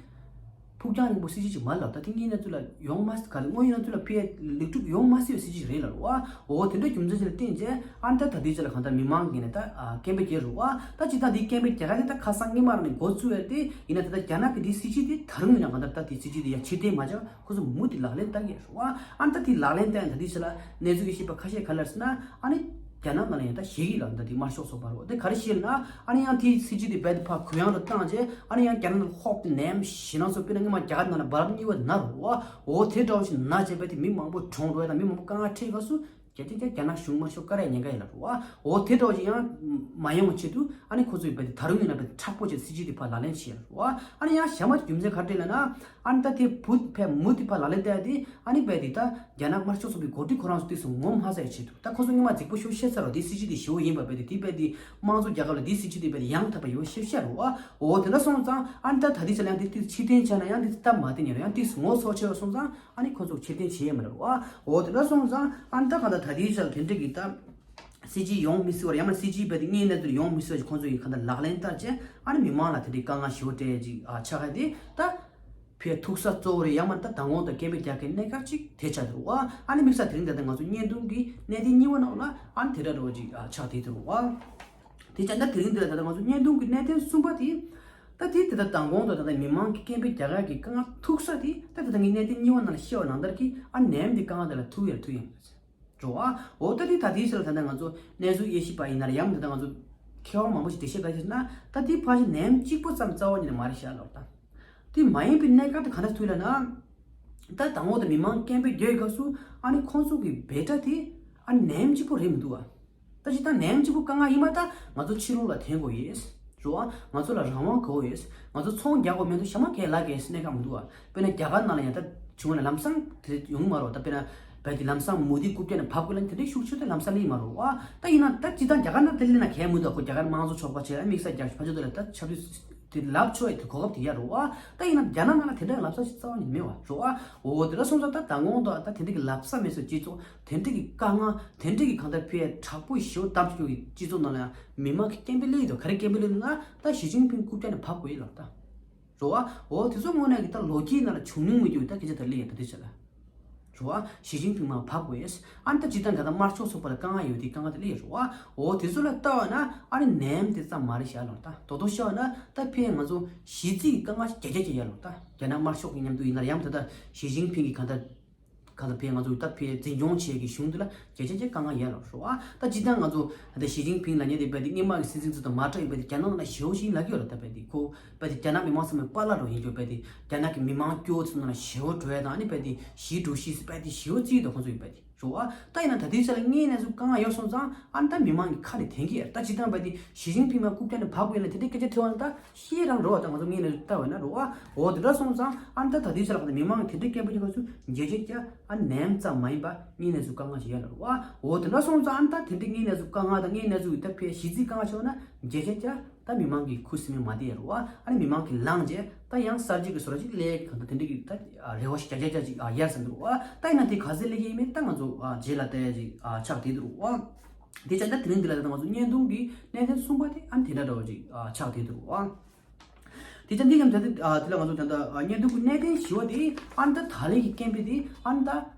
ཕུགས་རྒྱང་རིང་པོ་སྲིད་ཇུས་ཅིག་མ་ལབ། ད་དེ་ངའི་གནས་ཚུལ་ལ་ཡོང་མ་སྲིད་ག་ལ་དངོས་ཡོད་གནས་ཚུལ་ལ་ཕེ་ལེགས་གྲུབ་ཡོང་མ་སྲིད་པའི་སྲིད་ཇུས་རེད་ལ་རོ་ཨ། འོ་དེ་འདྲ་རྒྱུ་མཚན་ཅིག་ལ་བརྟེན་བྱས་ཨ་ནི་ད་ད་ལྟའི་ཆ་ལ་གང་ལྟར་མི་མང་གིས་ནས་ད་སྐད་འབོད་རྒྱག་རོ་ཨ། ད་ཅི་ད་འདིའི་སྐད་འབོད་རྒྱག་ག་ནས་ད་ཁ་སང་སྔོན་མ་རང་ནས་འགོ་བཙུགས་ཡ་དེ་ཡིན་ན་ད་ད་རྒྱ་ནག་གི་འདིའི་སྲིད་ཇུས་དེ་ད་རུང་ཡིན་ན་གང་ལྟར་ད་དེའི་སྲིད་ཇུས་དེ་ཡ་ཕྱིར་འཐེན་མ་བྱ་ཁོ་ཚོ་མུ་མཐུད་ལག་ལེན་བསྟར་གྱི་རེད་རོ་ཨ། ཨ་ནི་ད་དེའི་ལག་ལེན་བསྟར་ཡ་ད་ལྟའི་ཆ་ལ་གནས་ཚུལ་གྱི་ཤེས་པ་ཁ་ཤས་ག་ལ་ཟེར་ན་ཨ་ནི། རྒྱ་ནག་ནང་ལ་ཡང་ད་ཞེད་ཀྱི་ལ་འདི་དེ་དམར་ཤོག་ཚོགས་པ་རོ། དེ་ག་རེ་བཤད་ན་ཨ་ནི་ཡང་དེའི་སྲིད་ཇུས་དེ་རྦད་དེ་ཕར་གུ་ཡངས་ལ་བཏང་རྗེས་ཨ་ནི་ཡང་རྒྱ་ནག་ནང་ཧོབ་ཏེ་ནེམ་ཞེ་ན་སོ་དཔེར་ན་སྔོན་མ་རྒྱ་གར་ནང་ལ་འབར་གཉིས་པ་ན་རོ་བ། འོ་དེ་འདྲ་བ་ཞིག་ན་བྱས་པ་དེ་མི་མང་པོ་གྲོངས་འགྲོ་ཡ་དང་མི་མང་པོ་དཀའ་ངལ་འཕྲད་སྐབས་སུ་རྒྱ་ཆེ་རྒྱ་རྒྱ་ནག་གཞུང་དམར་ཤོག་བཀར་ཡ་ཉེན་ཁ་ཡོད་ལ་རོ་བ། འོ་དེ་འདྲ་བ་ཞིག་ཡང་མ་ཡོང་བའི་ཆེད་དུ་ཨ་ནི་ཁོ་ཚོས་རྦད་དེ་ད་རུང་ཡིན་ན་རྦད་དེ་མཁྲེགས་པོ་བྱས་སྲིད་ཇུས་དེ་ཕར་ལག་ལེན་བྱས་ཡ་ལ་རོ་བ། ཨ་ནི་ཡང་ཞྭ་དམར་གྱི་རྒྱུ་མཚན་ག་རེ་རེད་ལབ་ན། ཨ་ནི་ད་དེ་བུ་ཕའི་མུ་དེ་ཕར་ལག་ལེན་བསྟར་ཏེ་ཨ་ནི་བས་དེ་ད་རྒྱ་ནག་དམར་ཤོག་ཚོགས་པའི་འགོ་ཁྲིད་ཁོ་རང་ཚོ་དུས་སུ་ངོ་མ་ཚ་ཡ་ཆེད་དུ་ད་ཁོ་ཚོ་སྔོན་མ་རྫིག་པོ་ཤོར་ཤེས་ཚར་རོ། དེ་སྲིད་ཇུས་དེ་ཞེ་པོ་ཡིན་པ་བས་དེ་དེ་བས་དེ་དམངས་གཙོ་རྒྱལ་ཁབ་ལ་དེ་སྲིད་ཇུས་དེ་བས་དེ་ཡང་དག་པ་ཡོད་ཤེས་བཤད་རོ་བ། འོ་དེ་འདྲ་སོང་ཙང་ཨ་ནི་ད་ད་དེ་ཚོ་ལ་ཡང་དེ་དུས་ཕྱིར་འཐེན་བྱས་ན་ཡང་དེ་སྟབས་མ་བདེ་ཉེ་ར་ཡང་དུས་སུ་ངོ་ཚ་ཆེ་བ་སོང་ཙང་ཨ་ནི་ཁོ་ཚོ་ཕྱིར་འཐེན་བྱེད་ཡ་མ་རེད་བ། འོ་དེ་འདྲ་སོང་ཙང་ཨ་ནི་ད་ག་ད་ད་དེ་ཚོ་ལ་དེ་འདྲ་གི་ད། སྲིད་ཇུས་ཡོང་མི་སྲིད་པར་ཡང་ན་སྲིད་ཇུས་རྦད་དེ་དངོས་གནས་དུ་ཡོང་མི་སྲིད་པ་ཞིག་ཁོང་ཚོ་ཡིས་གང་ལྟར་ལག་ལེན་བསྟར་བྱས་ཨ་ནི་མི་མང་ལ་དེ་འདྲའི་དཀའ་ངལ་ཞེ་པོ་སྤྲད་ཅིག་ཨ་ཆགས་ཁ་དེ་ད་ཕའི་ཐུག་ས་གཙོ་བོ་རེད། ཡང་མ་ད་མདང་དགོང་དུ་སྐད་འབོད་རྒྱག་མཁན་གནད་འགག་ཅིག་དེ་ཆགས་འདུག་བ། ཨ་ནི་དམིགས་བསལ་དེ་རིང་ད་ལྟ་ང་ཚོ་བརྙན་ཐུང་གི་གནད་དོན་གཉིས་པ་ནང་ལ་ཨ་ནི་དེ་འདྲ་འདྲ་བོ་ཅིག་ཨ་ཆགས་བསྡད་འདུག་བ། དེ་བྱས་ན་དེ་རིང་འདི་ལ་ད་ལྟ་ང་ཚོ་བརྙན་ཐུང་གི་གནད་དོན་གསུམ་པ་དེ་ད་དེ་དེ་ལྟར་མདང་དགོང་དུ་ད་ལྟ་མི་མང་གི་སྐད་འབོད་རྒྱག་ཡག་གི་དཀའ་ངལ་ཐུག་ས་དེ་ད་ད་ལྟ་ངས་གནད་དོན་གཉིས་པ་ནང་ལ་བཤད་པ་ནང་ལྟར་གྱི་ཨ་ནེམ་དེ་དཀའ་ངལ་དེ་ལ་ཐུག་ཡ་ཐུག་ཡ་མ་རེད། འགྲོ་བ། འོ་ད་དེ་ད་དེའི་ཕྱིར་ལ་ད་ལྟ་ང་ཚོ་གནས་ཚུལ་དབྱེ་ཞིབ་པ་ཡིན་ན་ཡང་ད་ལྟ་ང་ཚོ་མཁས་དབང་མང་པོ་ཞིག་འགྲེལ་བཤད་ག་རེ་བྱས་ན་ད་དེ་ཕལ་ཆེར་ནེམ་གཅིག་པོ་ཙམ་རྩ་བ་ཉིད་ནས་མ་རེད་ཤག་ལབ་ད། དེ་མ་ཡིན་པའི་གནད་འགག་དེ་ག་འདྲ་ཐུག་ལབ་ན། ད་དང་པོ་དེ་མི་མང་སྐད་འབོད་རྒྱག་སྐབས་སུ་ཨ་ནི་ཁོང་ཚོ་གི་འབོད་སྒྲ་དེ་ཨ་ནི་ནེམ་གཅིག་པོ་རེད་མི་འདུག་བ། ད་ཅི་ད་ནེམ་གཅིག་པོ་དཀའ་ངལ་ཡིན་མ་ད་ང་ཚོ་ཕྱི་ལོགས་ལ་འཐེན་དགོས་ཡོད། རོ་ཨ། ང་ཚོ་ལ་རང་དབང་དགོས་ཡོད། ང་ཚོ་ཚོང་རྒྱག་དགོས་མེད་དུ་ཞྭ་དམར་གས་ལ་གས་གནད་འགག་མི་འདུག་བ། དཔེར་ན་རྒྱ་གར་ནང་ལ་ཡང་ད་བྱུང་བ་ན་ལམ་སང་དེ་ཡོང་མ་རོགས། ད་དཔེར་ན་བལ་དེ་ལམ་སང་མུ་དི་རྐུབ་བཀྱག་ནས་བབས་དགོས་ལ་དེ་འདྲའི་ཤུགས་ཆེ་ད་ལམ་སང་ལེན་མ་རོགས་བ། ད་ཡིན་ན་ད་ཅི་ད་རྒྱ་གར་ནང་དེ་ལེན་ན་གས་མི་འདུག་ཁོ་རྒྱ་གར་དམངས་གཙོ་ཚོགས་པ་བྱས་ཨ་དམིགས་བསལ་རྒྱ་ཕ་ཆོས་དེ་ལ་ད་ཆབ་སྲིད་དེ་ལབ་ཆོག་ཡ་དེ་གོ་སྐབས་དེ་ཡ་རོགས་བ། ད་ཡིན་ན་རྒྱ་ནག་ནང་ལ་དེ་འདྲའི་ལབ་ས་ཞིག་རྩ་བ་ནས་མེད་བ་རོགས་བ། འོ་དེ་འདྲ་སོང་ཙང་ད་ད་དགོང་དུ་ད་དེ་འདྲ་གི་ལབ་ས་མེད་ས་སྤྱི་ཚོགས་དེ་འདྲ་གི་དཀའ་ངལ་དེ་འདྲ་གི་གང་ལྟར་ཕལ་དྲག་པོ་ཞེ་པོ་བཏབ་བཅུག་གི་སྤྱི་ཚོགས་ནང་ལ་ཡང་མི་མང་གི་སྐད་འབོད་སླེབས་ཡོད་དོ། ག་རེ་སྐད་འབོད་སླེབས་ན་ད་ཞི་ཅིན་ཕིང་རྐུབ་བཀྱག་ནས་བབས་དགོས་ཡིན་ལབ་ད། རོ་ཨ། འོ་དེ་ཚོ་དངོས་གནས་ཀྱི་ད་ལོ་རྒྱུས་ནང་ལ་བྱུང་མྱོང་མེད་རྒྱུ་ད་སྐད་ཆ་ད་སླེབས་ཡོད་ད་དེ་ཆ་ལ། རོ་ཨ། ཞི་ཅིན་ཕིང་མར་བབས་དགོས། ཨ་ནི་ད་སྤྱིར་བཏང་ག་ད་དམར་ཤོག་ཚོགས་པ་ལ་དཀའ་ངལ་ཡོད་དེ་དཀའ་ངལ་ད་སླེབས་ཡོད་རོ་ཨ། འོ་དེ་ཚོ་ལ་ལྟ་བ་ན་ཨ་ནི་ནེམ་དེ་ཙམ་མ་རེད་ཤག་ལོ། ད་དོ་དོ་ཤོད་ན་ད་ཕལ་ང་ཚོ་གཞི་རྩའི་དཀའ་ངལ་བརྒྱ་ཆ་བརྒྱ་ཡོད་ལོ། ད་རྒྱ་ནག་དམར་ཤོག་གི་མཉམ་དུ་ཡིན་ན་ཡང་ད་ད་ཞི་ཅིན་ཕིང་གི་ག་ད་ག་ད་ཕལ་ང་ཚོ་ད་ཕལ་འཛིན་སྐྱོང་བྱེད་ཀྱི་གཞུང་དེ་ལ་བརྒྱ་ཆ་བརྒྱ་དཀའ་ངལ་ཡོད་ལོ་རོ་ཨ། ད་སྤྱིར་བཏང་ང་ཚོ་ད་ཞི་ཅིན་ཕིང་ལབ་མཁན་དེ་བས་དེ་སྔོན་མ་གི་སྲིད་འཛིན་ཚོ་དང་མ་འདྲ་བའི་བས་དེ་རྒྱ་ནག་ནང་ཞེ་པོ་ཞིག་ལབ་ཀྱི་ཡོད་ལོ། ད་བས་དེ་ཁོ་བས་དེ་རྒྱ་ནག་མི་མང་ཚང་མའི་པཱ་ལགས་འགྲོ་ཡིན་རྒྱུ་བས་དེ་རྒྱ་ནག་གི་མི་མང་སྐྱོ་བོ་ཚོ་ནང་ལ་ཞེ་པོ་འགྲོ་ཡ་དང་ཨ་ནི་བས་དེ་ཞི་འགྲོ་ཤི་སི་བས་དེ་ཞེ་པོ་རྩིས་དང་ཁོང་ཚོ་ཡིན་བས་དེ་རོ་ཨ། ད་ཡིན་ན་ད་དུས་ཚོད་ལ་དངོས་གནས་སུ་དཀའ་ངལ་ཡོད་སོང་ཙང་ཨ་ནི་ད་མི་མང་གི་ཁ་ནས་འཐེན་གྱི་ཡོད། ད་སྤྱིར་བཏང་བས་དེ་ཞི་ཅིན་ཕིང་མ་རྐུབ་བཀྱག་ནས་བབས་དགོས་ཡིན་ལ་དེ་འདྲའི་སྐད་ཆ་ཐོས་པ་ན་ད་ཤེས་རང་རོ་བ། ད་ང་ཚོ་དངོས་གནས་སུ་ལྟ་བས་ན་རོ་ཨ། འོ་དེ་འདྲ་སོང་ཙང་ཨ་ནི་ད་ད་དུས་ཚོད་ལ་ད་མི་མང་གི་དེ་འདྲའི་སྐད་འབོད་ཀྱི་སྐབས་སུ་བརྒྱ་ཆ་བརྒྱ་ཨ་ནེམ་ཙམ་མ་ཡིན་པ་དངོས་གནས་སུ་དཀའ་ངལ་ཞིག་ཡོད་ལ་རོ་ཨ། འོ་དེ་འདྲ་སོང་ཙང་ཨ་ནི་ད་དེ་འདྲའི་དངོས་གནས་སུ་དཀའ་ངལ་དང་དངོས་གནས་སུ་ད་ཕལ་གཞི་རྩའི་དཀའ་ངལ་ཆགས་ན་བརྒྱ་ཆ་བརྒྱ། ད་མི་མང་གི་ཁུ་སིམ་མེ་མ་བསྡད་ཡ་རོ་ཨ། ཨ་ནི་མི་མང་གི་ལངས་རྗེས་ད་ཡང་གསར་བརྗེ་གི་བཟོ་འདྲ་ཅིག་སླེབས་གང་ལྟར་དེ་འདྲ་གི་ད་རེ་བ་ཞིག་རྒྱ་རྒྱ་རྒྱ་ཅིག་ཡར་སོང་འདུག་རོ་ཨ། ད་ཡིན་ན་དེ་ག་ཚོད་སླེབས་ཀྱི་ཡིན་མིན་ད་ང་ཚོ་རྗེས་ལ་ལྟ་ཡ་ཅིག་ཆགས་བསྡད་འདུག་རོ་ཨ། དེ་བྱས་ན་དེ་རིང་འདི་ལ་ད་ང་ཚོ་བརྙན་ཐུང་གི་གནད་དོན་གསུམ་པ་དེ་ཨ་ནི་དེ་འདྲ་འདྲ་བོ་ཅིག་ཆགས་བསྡད་འདུག་རོ་ཨ། དེ་བྱས་འདི་ཡང་ད་དེ་ལ་ང་ཚོ་ད་ལྟ་བརྙན་ཐུང་གི་གནད་དོན་བཞི་བ་དེ་ཨ་ནི་ད་ད་ལན་གྱི་སྐད་འབོད་དེ་ཨ་ནི་ད།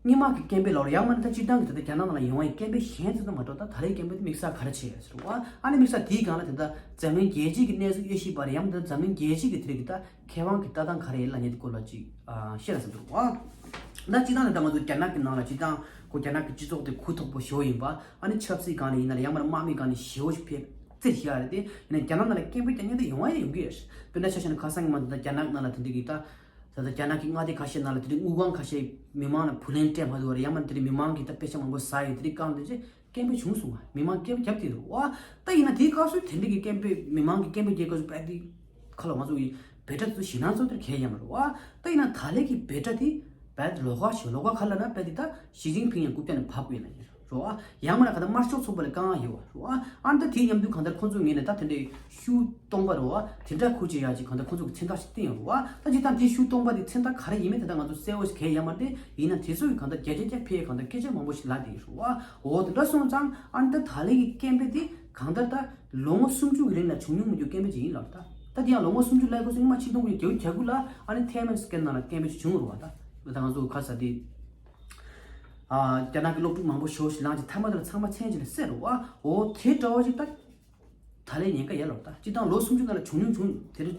སྔོན་མ་གི་སྐད་འབོད་ལབ་ར་ཡང་མིན་ན་ད་སྤྱིར་བཏང་གི་ད་ལྟ་རྒྱ་ནག་ནང་ལ་ཡོང་བའི་སྐད་འབོད་གཞན་ཚོ་དང་མ་འདྲ་བ་ད་ད་རེས་སྐད་འབོད་དེ་དམིགས་བསལ་ག་རེ་བྱས་ཡོད་ཟེར་བ། ཨ་ནི་དམིགས་བསལ་དེའི་སྒང་ལ་དེ་ད་འཛམ་གླིང་རྒྱལ་སྤྱི་གི་གནས་ཚུལ་དབྱེ་ཞིབ་པ་ར་ཡང་མིན་ན་འཛམ་གླིང་རྒྱལ་སྤྱི་གི་དེ་རིགས་ད་མཁས་དབང་གི་ལྟ་སྟངས་ག་རེ་ཡིན་ལབ་མཁན་དེ་སྐོར་ལ་ཅིག་བཤད་ན་ཟེར་འདུག་བ། ད་སྤྱིར་བཏང་ནས་ད་ང་ཚོ་རྒྱ་ནག་གི་ནང་ལ་སྤྱིར་བཏང་ཁོ་རྒྱ་ནག་གི་སྤྱི་ཚོགས་དེ་གུ་དོག་པོ་ཞེ་པོ་ཡིན་པ། ཨ་ནི་ཆབ་སྲིད་སྒང་ནས་ཡིན་ན་རེད། ཡང་མིན་ན་དམག་མི་སྒང་ནས་ཞེ་པོ་ཞིག་ཕེབས་རྩིས་བཞག་རེད་དེ། ཡིན་ན་རྒྱ་ནག་ནང་ལ་སྐད་འབོད་རྒྱག་མཁན་དེ་ཡོང་བ་ཡོང་གི་ཡོད་རེད། དཔེར་ན་ཆ་བཞག་ན་ཁ་སང་གི་མ་འདི་ད་རྒྱ་ནག་ནང་ལ་དེ་འདྲ་གི་ད། ད་ལྟ་རྒྱ་ནག་གི་མངའ་སྡེ་ཁ་ཤས་ནང་ལ་དེ་འདྲའི་དངུལ་ཁང་ཁ་ཤས་མི་མང་ལ་བུ་ལོན་སྤྲད་མ་འདུག་བ་རེད། ཡང་མིན་ན་དེ་འདྲའི་མི་མང་གིས་ད་དཔེ་ཆ་མང་པོ་ཟ་ཡོད། དེ་འདྲའི་སྐབས་དེ་ཚེ་སྐད་འབོད་བྱུང་སོང་བ། མི་མང་སྐད་འབོད་བརྒྱབ་བསྡད་འདུག་བ། ད་ཡིན་ན་དེའི་སྐབས་སུ་དེ་འདྲའི་གི་སྐད་འབོད་མི་མང་གི་སྐད་འབོད་རྒྱག་སྐབས་སུ་དཔེ་དེ་ཁ་ལ་ང་ཚོ་གི་འབོད་སྒྲ་དེ་ཚོ་ཞེད་སྣང་ཚོར་དེར་གལ་ཡོད་མ་རེད་བ། ད་ཡིན་ན་ད་ལན་གི་འབོད་སྒྲ་དེ་དཔེ་ལོགས་ཀ་ཞིག་ལོགས་ཀ་ག་ལབ་ན་དཔེ་དེ་ད་ཞི་ཅིན་ཕིང་ཡང་རྐུབ་བཀྱག་ནས་བབས་དགོས་ན་ཡིན། རེད་བ། ཡང་མིན་ན་ག་ད་དམར་ཤོག་ཚོགས་པ་ལ་དཀའ་ངལ་ཡོད་བ། རེད་བ། ཨ་ནི་ད་དེའི་མཉམ་དུ་གང་ལྟར་ཁོང་ཚོའི་ངོས་ནས་ད་དེ་འདྲའི་ཤུགས་སྟོང་པ་རེད་བ། དེ་འདྲ་ཁུར་ཅིག་ཡག་ཅིག་གང་ལྟར་ཁོང་ཚོ་གི་མཚན་རྟགས་ཤིག་བསྟན་ཡོད་རེད་བ། ད་ཅི་ད་དེའི་ཤུགས་སྟོང་པ་དེ་མཚན་རྟགས་ག་རེ་ཡིན་མིན་དེ་ད་ང་ཚོ་གསལ་བོ་ཞིག་གང་ཡང་ཡོད་མ་རེད་དེ། ཡིན་ན་དེ་ཚོ་གི་གང་ལྟར་བརྒྱ་ཆ་བརྒྱ་ཕེ་གང་ལྟར་སྐད་ཆ་མང་པོ་ཞིག་ལབ་བསྡད་ཡོད་རེད་བ། འོ་དེ་འདྲ་སོང་ཙང་ཨ་ནི་ད་ད་ལན་གི་སྐད་འབོད་དེ་གང་ལྟར་ད་ལོ་ངོ་སུམ་ཅུ་གི་རིང་ལ་བྱུང་མྱོང་མི་འདུག་སྐད་འབོད་ཅིག་ཡིན་ལབ་ད། ད་དེ་ཡང་ལོ་ངོ་སུམ་ཅུ་ལབ་དགོས་སོང་། སྔོན་མ་ཆིག་སྟོང་དགུ་བརྒྱ་བརྒྱད་ཅུ་གྱ་དགུ་ལ་ཨ་ནི་ཐའེ་ཝན་སྐད་ནང་ལ་སྐད་འབོད་ཅིག་བྱུང་རེད་བ། ད་ད་ང་ཚོ་ག་ས་དེ། ཨ། རྒྱ་ནག་གི་སློབ་ཕྲུག་མང་པོ་ཞེ་པོ་ཞིག་ལངས་ཀྱི་ཐ་མ་དེ་ལ་ཚང་མ་མཚན་ཅིག་ལ་གསལ་རེད་བ། འོ་དེ་འདྲ་བ་ཞིག་ད། ད་ལན་ཉེན་ཁ་ཡོད་ལབ་ད། སྤྱིར་བཏང་ལོ་སུམ་ཅུ་ནང་ལ་བྱུང་མྱོང་བྱུང་དེ་རེད།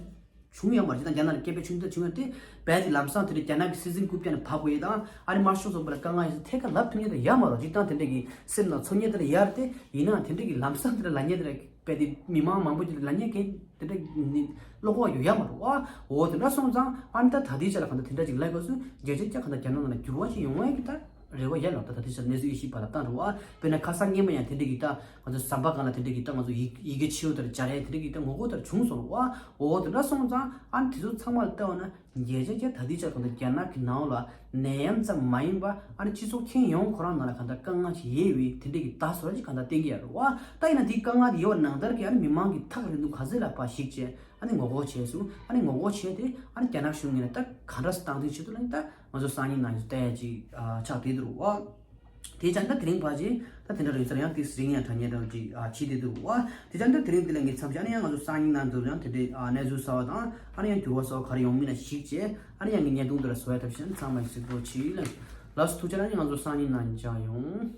བྱུང་ཡོད་མ་རེད། སྤྱིར་བཏང་རྒྱ་ནག་ལ་སྐད་འབོད་བྱུང་ད་བྱུང་ཡོད་དེ། རྦད་དེ་ལམ་སང་དེ་རེད། རྒྱ་ནག་གི་སྲིད་འཛིན་རྐུབ་བཀྱག་ནས་བབས་དགོས་ཡས་དང་ཨ་ནི་དམར་ཤོག་ཚོགས་པ་ལ་དཀའ་ངལ་ཡོད་ཚེ་ཐད་ཀར་ལབ་ཐུབ་མཁན་དེ་ཡོད་མ་རེད། སྤྱིར་བཏང་དེ་འདྲ་གི་སེམས་ནང་ཚོར་མཁན་དེ་འདྲ་ཡོད་རེད་དེ། ཡིན་ནའང་དེ་འདྲ་གི་ལམ་སང་དེ་འདྲ་ལབ་མཁན་དེ་འདྲ་རྦད་དེ་མི་མང་མང་པོ་ཅིག་ལ་ལབ་མཁན་གན་དེ་འདྲ་ནི་བློ་ཁོག་ཡོད་ཡ་མ་རེད་བ། འོ་དེ་འདྲ་སོང་ཙང་ཨ་ནི་ད་ད་ལྟའི་ཆ་ལ་གང་ལྟར་དེ་འདྲ་ཅིག་ལབ་དགོས་སུ་རྒྱལ་སྤྱིའི་ཆ་གང་ལྟར་རྒྱ་ནག་ནང་ལ་འགྱུར་བ་ཞིག་ཡོང་བའི་གི་ད་རེ་བ་ཡོད་ལབ་ད། ད་ལྟའི་ཆ་ལ་གནས་ཚུལ་དབྱེ་ཞིབ་པ་ལ་བཏང་རེད་བ། དཔེར་ན་ཁ་སང་སྔོན་མ་ཡང་དེ་འདྲ་གི་ད་ང་ཚོ་ཟམ་པ་སྒང་ལ་དེ་འདྲ་གི་ད་ང་ཚོ་ཡི་ཡི་གེ་ཕྱི་དྲོ་དེར་སྦྱར་ཡ་དེ་འདྲ་གི་ད་ངོ་རྒོལ་དེར་བྱུང་སོང་བ། འོ་དེ་འདྲ་སོང་ཙང་ཨ་ནི་དེ་ཚོ་ཚང་མ་ལ་བལྟས་པ་ན། རྒྱལ་སྤྱིའི་ཆ་ད་ལྟའི་ཆར་གང་ལྟར་རྒྱ་ནག་གི་ནང་ལ་ནད་ཡམས་ཙམ་མ་ཡིན་པ་ཨ་ནི་སྤྱི་ཚོགས་ཁྱོན་ཡོངས་ཁོ་རང་ནང་ལ་གང་ལྟར་དཀའ་ངལ་ཞིག་ཡོད་པའི་དེ་འདྲ་གི་བརྡ་བཟོ་འདྲ་ཅིག་གང་ལྟར་བསྟན་གྱི་ཡོད་རེད་བ། ད་ཡིན་ན་དེའི་དཀའ་ངལ་དེ་ཡོད་པ་ནང་ལྟར་གྱི་ཨ་ནི་མི་མང་གིས་ཐག་རིང་དུ་ག་ཚོད་ལ་ཕར་གཞིགས་བྱས་ཨ་ནི་ངོ་རྒོལ་བྱས་སོང་། ཨ་ནི་ངོ་རྒོལ་བྱས་ཏེ་ཨ་ནི་རྒྱ་ནག་གཞུང་ངོས་ནས་ད་ག་འདྲ་སེ་སྟངས་འཛིན་བྱེད་ཐུབ་ན་ད་ང་ཚོ་སང་ཉིན་ནང་ཞིག་བལྟ་ཡ་ཅིག་ཆགས་བསྡད་འདུག་བ། དེ་ཙང་ད་དེ་རིང་ཕལ་ཆེར་ད་དེ་འདྲ་རེད་ཟེར། ཡང་དེ་རིང་ཡང་དྲ་བརྙན་འདྲ་ཅིག་ཨ་བྱེད་བསྡད་འདུག་བ། དེ་ཙང་ད་དེ་རིང་འདི་ལ་ངས་མཚམས་བཞག་ནས་ཡང་ང་ཚོ་སང་ཉིན་ནང་དུ་ཡང་དེ་འདྲའི་ཨ་གནས་ཚུལ་གསར་བ་དང་ཨ་ནི་ཡང་འགྱུར་བ་གསར་བ་ག་རེ་ཡོང་མིན་ལ་གཞིགས་བྱས་ཨ་ནི་ཡང་ངས་བརྙན་ཐུང་འདི་ལ་བཟོ་ཡ་ཐབས་ཤེས་ཚང་མ་གཟིགས་རོགས་གྱིས་ལ། ལགས་སོ་ཐུགས་རྗེ་གནང་། ང་ཚོ་སང་ཉིན་ནང་མཇལ་ཡོང་།